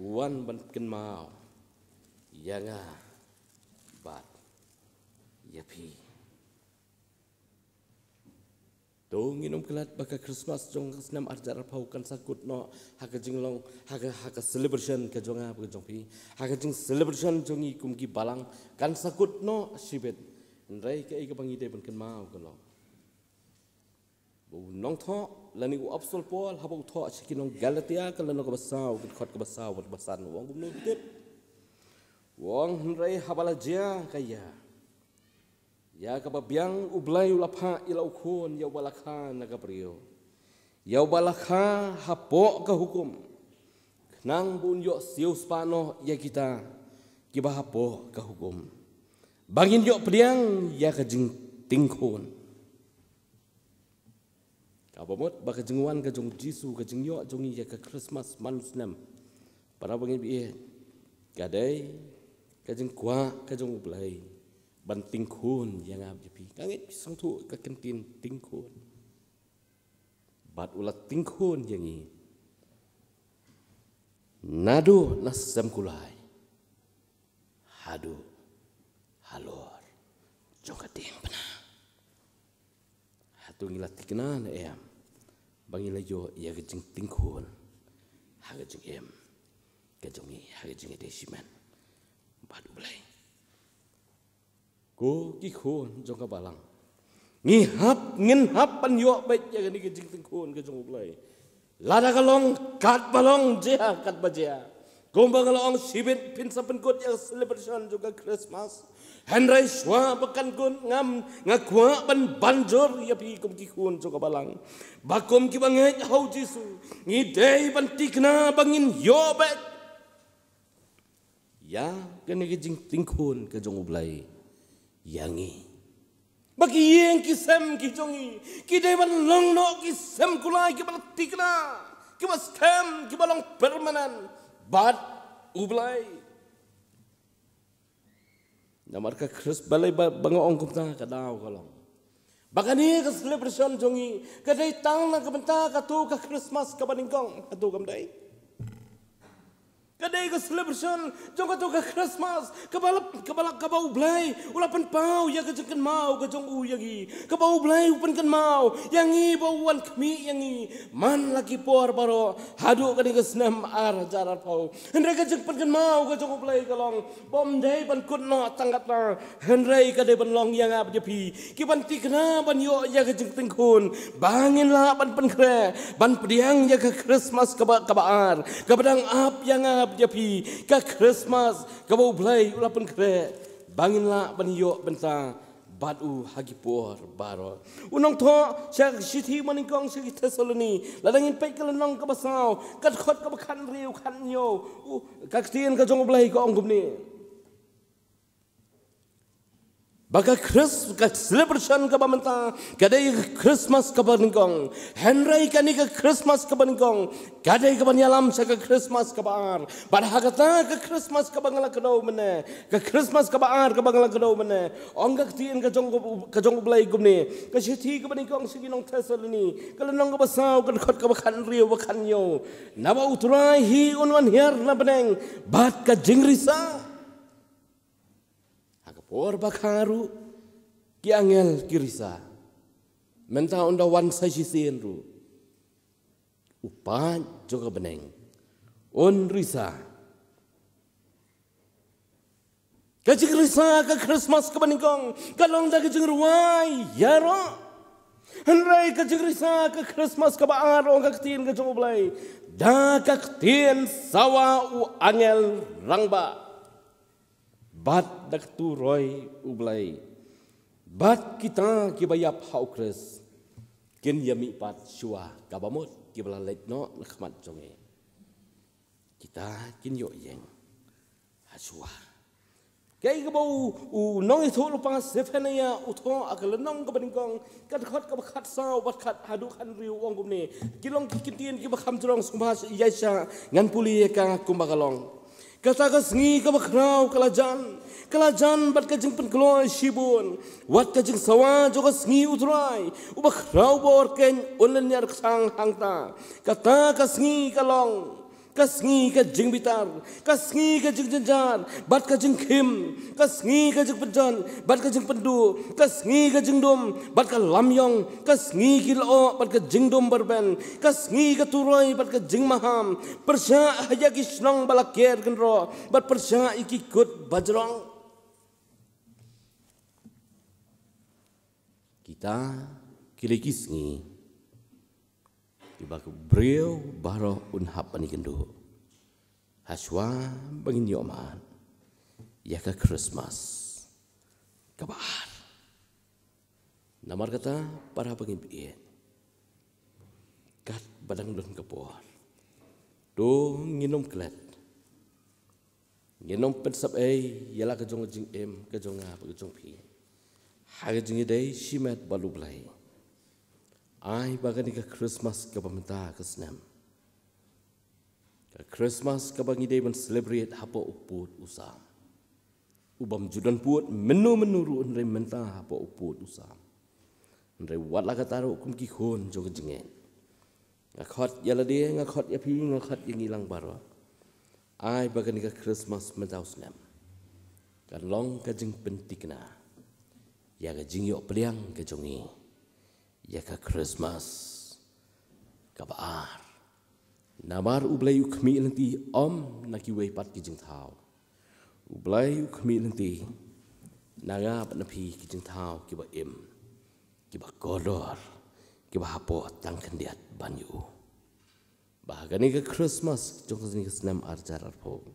u wan ban kynmaw ïa nga bad ïa phi. To ngin ym klet ba ka Christmas jong ka snem ar hajar arphew kan sa kut noh ha ka jinglong, ha ka, ha ka celebration ka jong nga bad ka jong phi, ha ka jing celebration jong ngi kum ki balang kan sa kut noh shibit. Hynrei kaei kaba ngi dei ban kynmaw ka long ba u nongthoh lane u apostol Paul haba u thoh sha ki nong Galatia ka lynnong kaba saw, ka dkhot kaba saw bad kaba san, u ong kumno, tip? U ong, hynrei haba la jia ka ïa ïa kaba biang, U Blei u la phah ïa la u Khun ïa uba la kha na ka briew, ïa uba la kha hapoh ka hukum, khnang ba un ïoh siewspah noh ïa kita kiba hapoh ka hukum, ba ngin ïoh pdiang ïa ka jingtingkhun. Kaba mut ba ka jingwan ka jong U Jisu, ka jingïoh jong ngi ïa ka Christmas man u snem, para bangeit bieit, ka dei ka jingkwah ka jong U Blei ban tingkhun ïa nga bad ïa phi. Ka ngeit phi sngewthuh ka kyntien tingkhun. Bad u la tingkhun ïa ngi naduh na sem kulai haduh halor jong ka diengphna. Hato ngi la thikna ne em ba ngi la ïoh ïa ka jingtingkhun ha ka jingim ka jong ngi, ha ka jingïadei shimet bad U Blei? Ko ki khun jong ka balang, ngi hap, ngin hap ban ïoh beit ïa kane ka jingtingkhun ka jong U Blei. Lada ka long katba long, jia katba jia. Kumba nga la ong, shibit phin sa pynkut ïa ka celebration jong ka Christmas. Hynrei shuwa ba kan kut, ngam, nga kwah ban ban jur ïa phi kum ki khun jong ka balang, ba kum ki bangeit ha U Jisu, ngi dei ban thikna ba ngin ïoh beit ïa kane ka jingtingkhun ka jong U Blei ïa ngi. Ba ki ïing ki sem ki jong ngi ki dei ban long noh ki sem kulai kiba la thikna, kiba skhem, kiba long permanent bad U Blei. Namar ka Christ, balei ba, ba nga ong kumta, ka daw ka long ba kane ka celebration jong ngi ka dei tang na ka bynta kato ka Christmas kaba nyngkong, hato kam dei? Ka dei ka celebration jong kato ka Christmas kaba la, kaba la, kaba U Blei u la pynpaw ïa ka jingkynmaw ka jong u ïa ngi, kaba U Blei u pynkynmaw ïa ngi ba u wan khmih ïa ngi man la ki por baroh haduh kane ka snem ar hajar arphew. Hynrei ka jingpynkynmaw ka jong U Blei ka long ba ym dei ban kut noh tang katta, hynrei ka dei ban long ïa nga bad ïa phi ki ban thikna ban ïoh ïa ka jingtingkhun ba ngin lah ban pynkhreh ban pdiang ïa ka Christmas kaba, kaba ar, kaba dang ap ïa nga bad ïa phi, ka Christmas kaba U Blei u la pynkhreh ba ngin lah ban ïoh bynta bad u ha ki por baroh. U nongthoh sha ka shithi banyngkong sha ki Thessaloni, lada ngin peit ka lynnong kaba saw, ka dkhot kaba khathynriew, khathynñiew, u, ka ktien ka jong U Blei ka ong kumne, ba ka Chris-, ka celebration kaba mynta ka dei ka Christmas kaba nyngkong. Hynrei kane ka Christmas kaba nyngkong ka dei kaban ïalam sha ka Christmas kaba ar. Bad ha kata ka Christmas kaba nga la kdew mynne, ka Christmas kaba ar kaba nga la kdew mynne, ong ka ktien ka jong, ka jong U Blei kumne, ka shithi kaba nyngkong sha ki nong Thessaloni, ka lynnong kaba saw, ka dkhot kaba khathynriew, ba khathynñiew, naba U Trai hi un wan hiar na bneng bad ka jingrisa. Ha ka Por bakha ruh ki angel ki risa. Mynta un da wan sa shisien ruh. U paid jong ka bneng un risa. Ka jingrisa ka Christmas kaba nyngkong ka long da ka jingrwai ïaroh. Hynrei ka jingrisa ka Christmas kaba ar, ong ka ktien ka jong U Blei, da ka ktien sawa u angel rangbah bad da ka turoi U Blei. Bad kita kiba ïap ha U Khrist kin ïamihpat shuwa, kaba mut kiba la leit noh na khmat jong ngi. Kita kin ïoh ïeng ha shuwa. Kaei kaba u, u nongïathuhlypa Sephaniah u thoh ha ka lynnong kaba nyngkong, ka dkhot kaba khatsaw bad khat haduh khathynriew, u ong kumne: Ki long ki ktien kiba kham jrong sngewbha ïaishah, ngan pule ïa ka kumba ka long. Kata ka sngi kaba khraw ka la jan, ka la jan bad ka jingpynkloi shibun. Wat ka jingsawa jong ka sngi U Trai uba khraw bor keiñ un lynñiar kthang hangta. Kata ka sngi ka long ka sngi ka jingbitar, ka sngi ka jingjynjar bad ka jingkhim, ka sngi ka jingpynjot bad ka jingpynduh, ka sngi ka jingdum bad ka lamïong, ka sngi ki lyoh bad ka jingdum ba rben, ka sngi ka turoi bad ka jingmaham. Pyrshah ïa ki shnong ba la ker kynroh bad pyrshah ïa ki kut ba jrong. Kita ki long ki sngi kiba u briew baroh un hap ban ïakynduh ha shuwa ba ngin ïoh mad ïa ka Christmas kaba ar. Namar kata, para bangeit, katba dang don ka por, to ngin ym klet, ngin ym pynsep ei ïa la ka jong ka jingim ka jong nga bad ka jong phi ha ka jingïadei shimet bad U Blei. Ai ba kane ka Christmas kaba mynta ka snem, ka Christmas kaba ngi dei ban celebrate hapoh u pud u sam, u bym ju don pud mynno mynno ruh, hynrei mynta hapoh u pud u sam. Hynrei wat la katta ruh, kum ki khun jong ka jingngeit, nga khot ïa lade, nga khot ïa phi, nga khot ïa ngi lang baroh. Ai ba kane ka Christmas mynta u snem kan long ka jingpynthikna ïa ka jingïoh pliang ka jong ngi ïa ka Christmas kaba ar. Namar U Blei u khmih lynti ym na kiwei pat ki jingthaw. U Blei u khmih lynti na nga bad na phi ki jingthaw kiba im, kiba kordor, kiba hapoh tang khyndiat ban ïa u. Ba ha kane ka Christmas jong kane ka snem ar hajar arphew,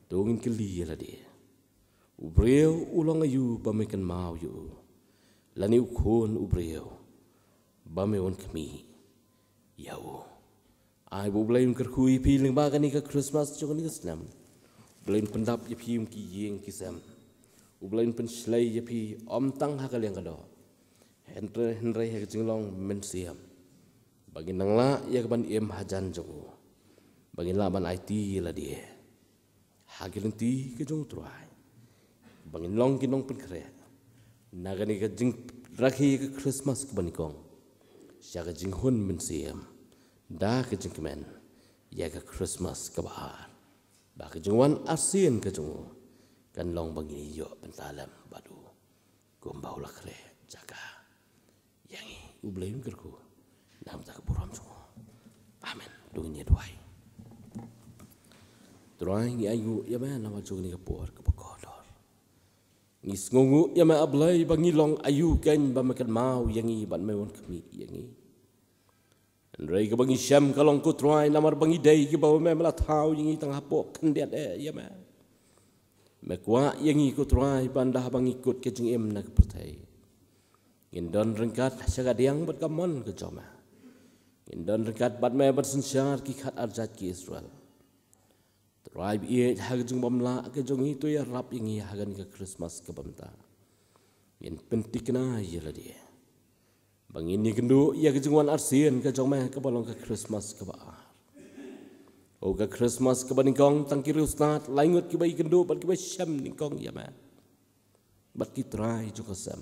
to ngin kylli ïa lade: u briew u long aïu ba me kynmaw ïa u, lane u khun u briew ba me wan khmih ïa u? Ai ba U Blei un kyrkhu ïa phi lyngba kane ka Christmas jong kane ka snem. U Blei un pyndap ïa phi kum ki ïing ki sem. U Blei un pynshlei ïa phi ym tang ha ka liang ka doh, hynrei, hynrei ha ka jinglong mynsiem, ba ngin nang lah ïa ka ban im hajan jong u, ba ngin lah ban aiti ïa lade ha ki lynti ka jong U Trai, ba ngin long ki nongpynkhreh na kane ka jingrakhe ka Christmas kaba nyngkong sha ka jinghun mynsiem da ka jingkmen ïa ka Christmas kaba ar, ba ka jingwan arsien ka jong u kan long ba ngin ïoh bynta lem bad u, kumba u la khreh jaka ïa ngi. U Blei un kyrkhu na ka bynta ka burom jong u. Amen. To ngin ïa duwai. Trai, ngi ainguh ïa me namar jong kane ka por kaba kordor. Ngi sngewnguh ïa me, A Blei, ba ngi long aïu keiñ ba me kynmaw ïa ngi bad me wan khmih ïa ngi. Hynrei kaba ngi shem ka long, ko Trai, namar ba ngi dei kiba me la thaw ïa ngi tang hapoh khyndiat eh ïa me. Me kwah ïa ngi, ko Trai, ba ynda ba ngi kut ka jingim na ka pyrthei, ngin don ryngkat sha ka diang bad ka mon ka jong me. Ngin don ryngkat bad me ban synshar ki khatar jait ki Israel. Trai baieit, ha ka jingbymlah ka jong ngi, to ïarap ïa ngi ha kane ka Christmas kaba mynta. Ngin pynthikna ïa lade ba ngin ïakynduh ïa ka jingwan arsien ka jong me kaba long ka Christmas kaba ar. O ka Christmas kaba nyngkong, tang ki riewstad lai ngut kiba ïakynduh bad kiba shem nyngkong ïa me bad ki trai jong ka sem.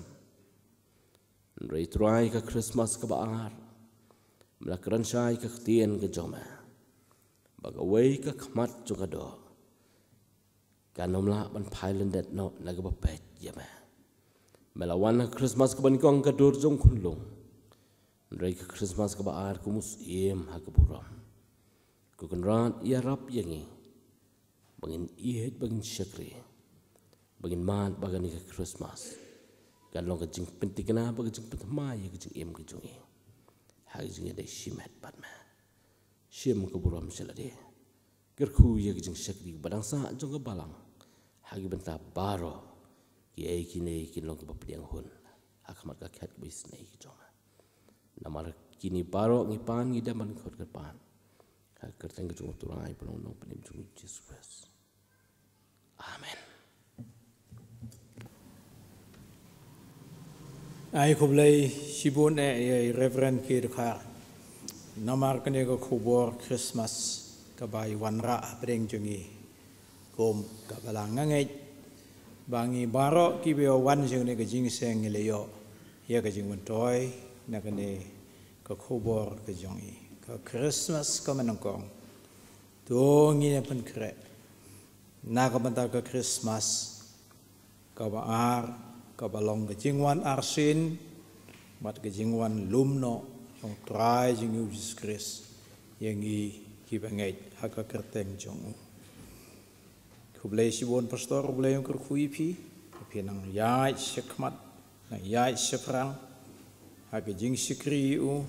Hynrei Trai, ka Christmas kaba ar, me la kren shai ka ktien ka jong me ba kawei ka khmat jong ka doh kan ym lah ban phai lyndet noh na kaba peit ïa me. Me la wan ha ka Christmas kaba nyngkong ka dur jong u khunlung, hynrei ka Christmas kaba ar ka mynsiem ha ka burom. Ko Kynrad, ïarap ïa ngi ba ngin ïeit, ba ngin shakri, ba ngin mad ba kane ka Christmas kan long ka jingpynthikna bad ka jingpynthymmai ïa ka jingim ka jong ngi ha ka jingïadei shimet bad me. Shim ka burom sha lade. Kyrkhu ïa ka jingshakri ba dang sah jong ka balang ha ki bynta baroh, kiei kine kin long kiba pdiang hun ha khmat ka khet kaba isynei ka jong me. Namar kine baroh ngi pan, ngi dem ban khot ka pan ha ka kyrteng ka jong u Trai bad u Nongpynim jong ngi Jisu Khrist. Amen. Ai khublei shibun eh ïa i Reverend K. Dkhar namar kane ka khubor Christmas kaba i wanrah hapdeng jong ngi kum ka balang. Nga ngeit ba ngi baroh kiba ïa wan jong kane ka jingïaseng ngi la ïoh ïa ka jingmyntoi na kane ka khubor ka jong i. Ka Christmas kaba nyngkong to ngin ïa pynkhreh na ka bynta ka Christmas kaba ar, kaba long ka jingwan arsien bad ka jingwan lum noh jong u Trai jong ngi u Jisu Khrist ïa ngi kiba ngeit ha ka kyrteng jong u. Khublei shibun Pastor, U Blei un kyrkhu ïa phi, phi nang ïaid shakhmat, nang ïaid shaphrang ha ka jingshakri ïa u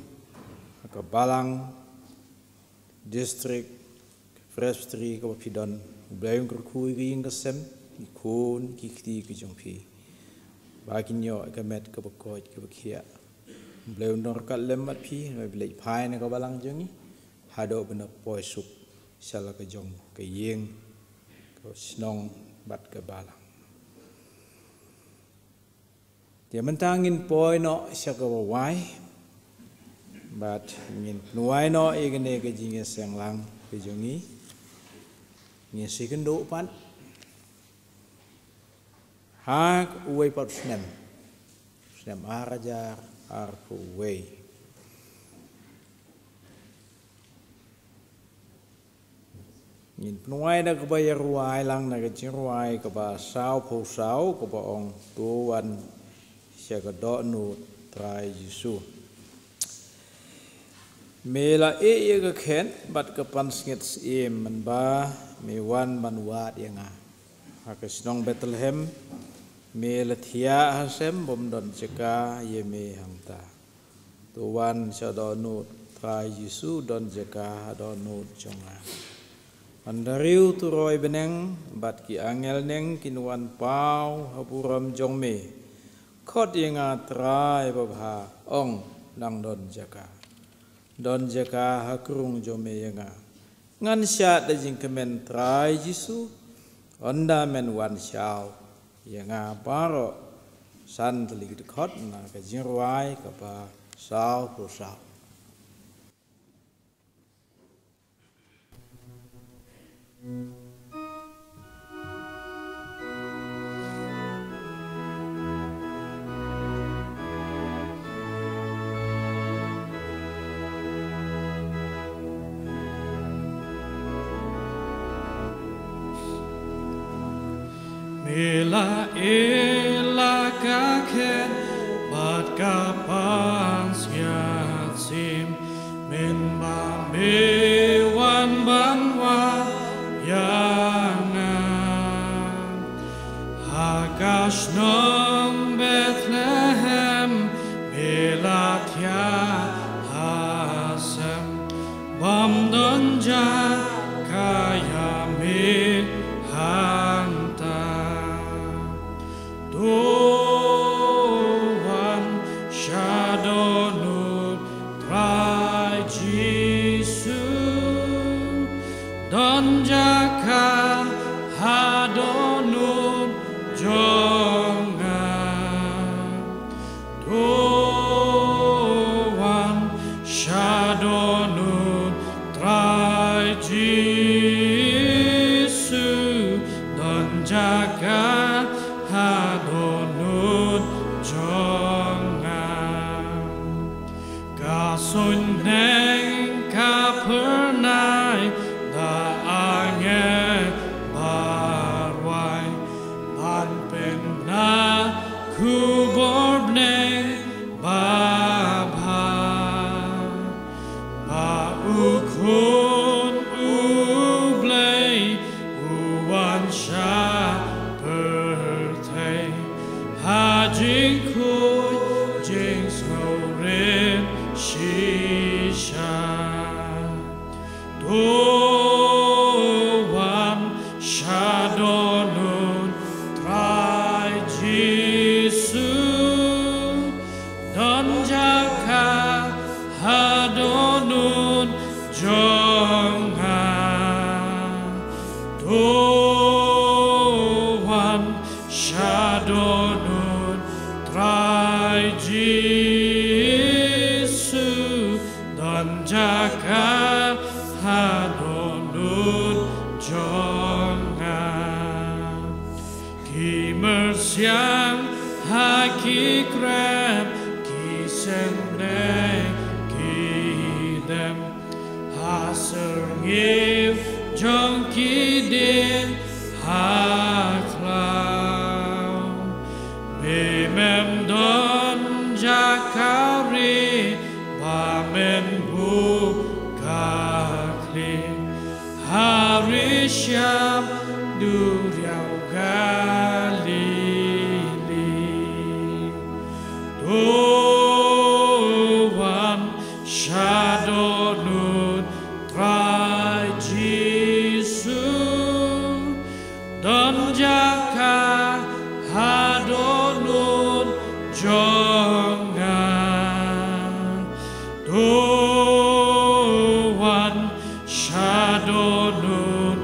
ha ka balang, district, presbytery kaba phi don. U Blei un kyrkhu ïa ka ïing ka sem, ki khun ki kti ki jong phi, ba kin ïoh ka met kaba koit kaba khiah. U Blei un don ryngkat lem bad phi, ba phi leit phai na ka balang jong ngi haduh ban da poi suk sha la ka jong ka ïing, ka shnong bad ka balang. Te mynta ngin poi noh sha kaba wai bad ngin pynwai noh ïa kane ka jingïaseng lang ka jong ngi. Ngin sa ïakynduh pat ha uwei pat u snem, snem ar hajar arphew wei. Ngin pynwai da kaba ïa rwai lang na ka jingrwai kaba sawphew saw, kaba ong: To wan sha ka dohnud Trai Jisu. Me la ïeh ïa ka khet bad ka pansngiat syiem, mynba me wan ban wad ïa nga. Ha ka shnong Bethlehem me la thiah ha sem, bym don jaka ïa me hangta. To wan sha dohnud Trai Jisu, don jaka ha dohnud jong nga. Hynda riew turoi bneng bad ki angel neng kin wan paw ha burom jong me. Khot ïa nga Trai babha, ong nang don jaka. Don jaka ha krung jong me ïa nga. Ngan shad da jingkmen Trai Jisu, hynda men wan shaw ïa nga baroh. San tylli ki dkhot na ka jingrwai kaba sawphew saw. Me la ïeh la ka khet bad ka pansngiat syiem, mynba me wan ban wad ïa nga. Ha ka shnong Bethlehem me la thiah ha sem, bym don jaka ïa me hangta. To wan sha dohnud Trai Jisu, don jaka ha dohnud jong nga. To wan sha dohnud Trai Jisu, don jaka ha dohnud jong nga. Ka suiñ bneng ka phyrnai da angel baroh. Khubor bneng babha ba u Khun u Blei u wan sha pyrthei ha jingkhuid jingsngewrit shisha. To wan sha dohnud Trai Jisu, don jaka ha dohnud jong nga. To wan sha dohnud Trai Jisu, don jaka ha dohnud jong nga. Ki myrsiang ha ki krem, ki seng ne ki dem, ha syrngiew jong ki dieng ha khlaw. Me mem don jaka ri ba men buh ka khlieh ha ri shyiap duriaw Galili. To wan sha dohnud Trai Jisu, don jaka ha dohnud jong nga. To wan sha dohnud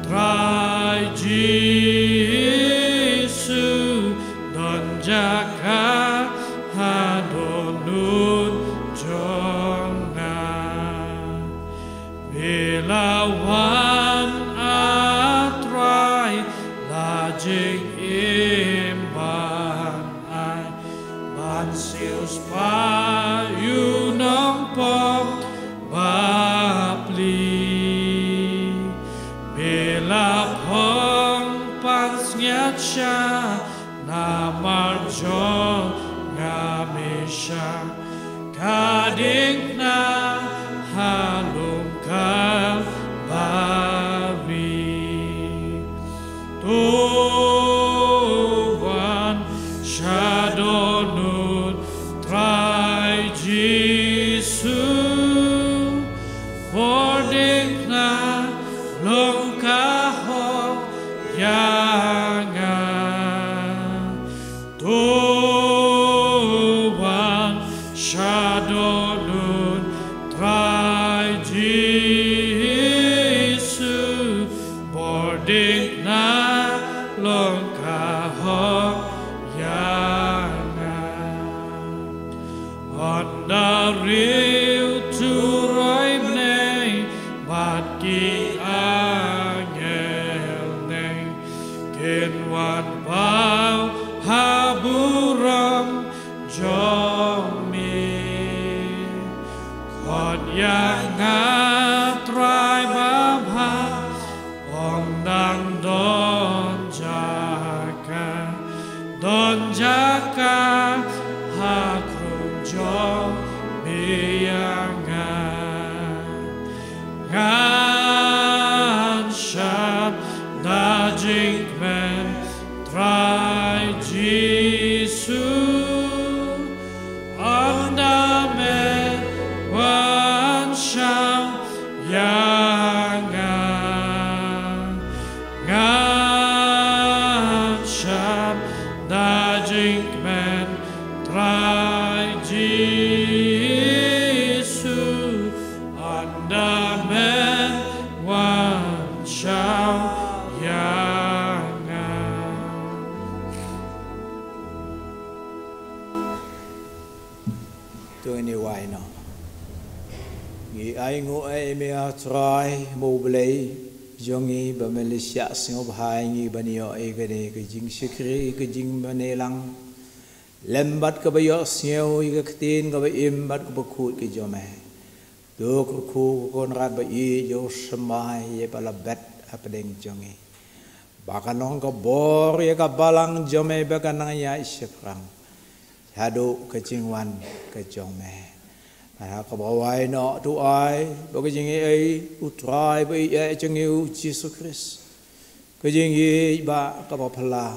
Trai Jisu, don jaka ha dohnud jong nga. Me la wan, A Trai, la jingim ban ai, ban siewspah ïa u nongpop bapli. Me la phong pansngiat sha namar jong nga, me shah ka diengphna ha lum Kalbari. To wan sha dohnud Trai Jisu, bor diengphna long ka hok ïa nga. To wan sha dohnud Trai Jisu, bor diengphna long ka hok ïa nga. Ynda riew turoi bneng bad ki angel bneng kin wan paw ha burom jong me. Khot ïa nga Trai babha, ong dang don jaka, don jaka ha khrum jong me ïa nga. Ngan shad da jingkmen Trai Jisu, ynda me wan shaw ïa nga. Ngan shad da jingkmen Trai Jisu, ynda me wan shaw ïa nga. To ngin ïa wai noh. Ngi ainguh ïa me, A Trai, mo Blei jong ngi, ba me la shah sngewbha ïa ngi ban ïoh ïa kane ka jingshakri, ka jingmane lang lem bad kaba ïohsngew ïa ka ktien kaba im bad kaba khuid ka jong me. To kyrkhu ko Konrad ba ïeit, ïoh symbai ïa ba la bet hapdeng jong ngi. ba kan long ka bor ïa ka balang jong me ba kan nang ïaid shaphrang haduh ka jingwan ka jong me. Bad ha kaba wai noh to ai ba ka jingïeit U Trai baieit jong ngi U Jisu Khrist, ka jingïeit ba kaba phylla,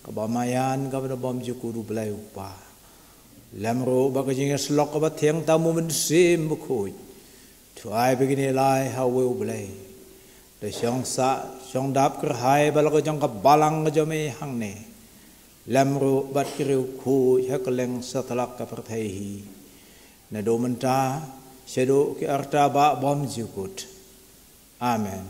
kaba maïan, kaba na bymjukut U Blei U Kpa, lem ruh bad ka jingïasyllok kaba thiang tam U Mynsiem Bakhuid, to ai ba kine lai ha uwei U Blei, da shong sah shong dap kyrhai bad la ka jong ka balang ka jong me hangne, lem ruh bad ki riewkhuid ha kylleng satlak ka pyrthei hi, naduh mynta shaduh ki rta ba bymjukut. Amen.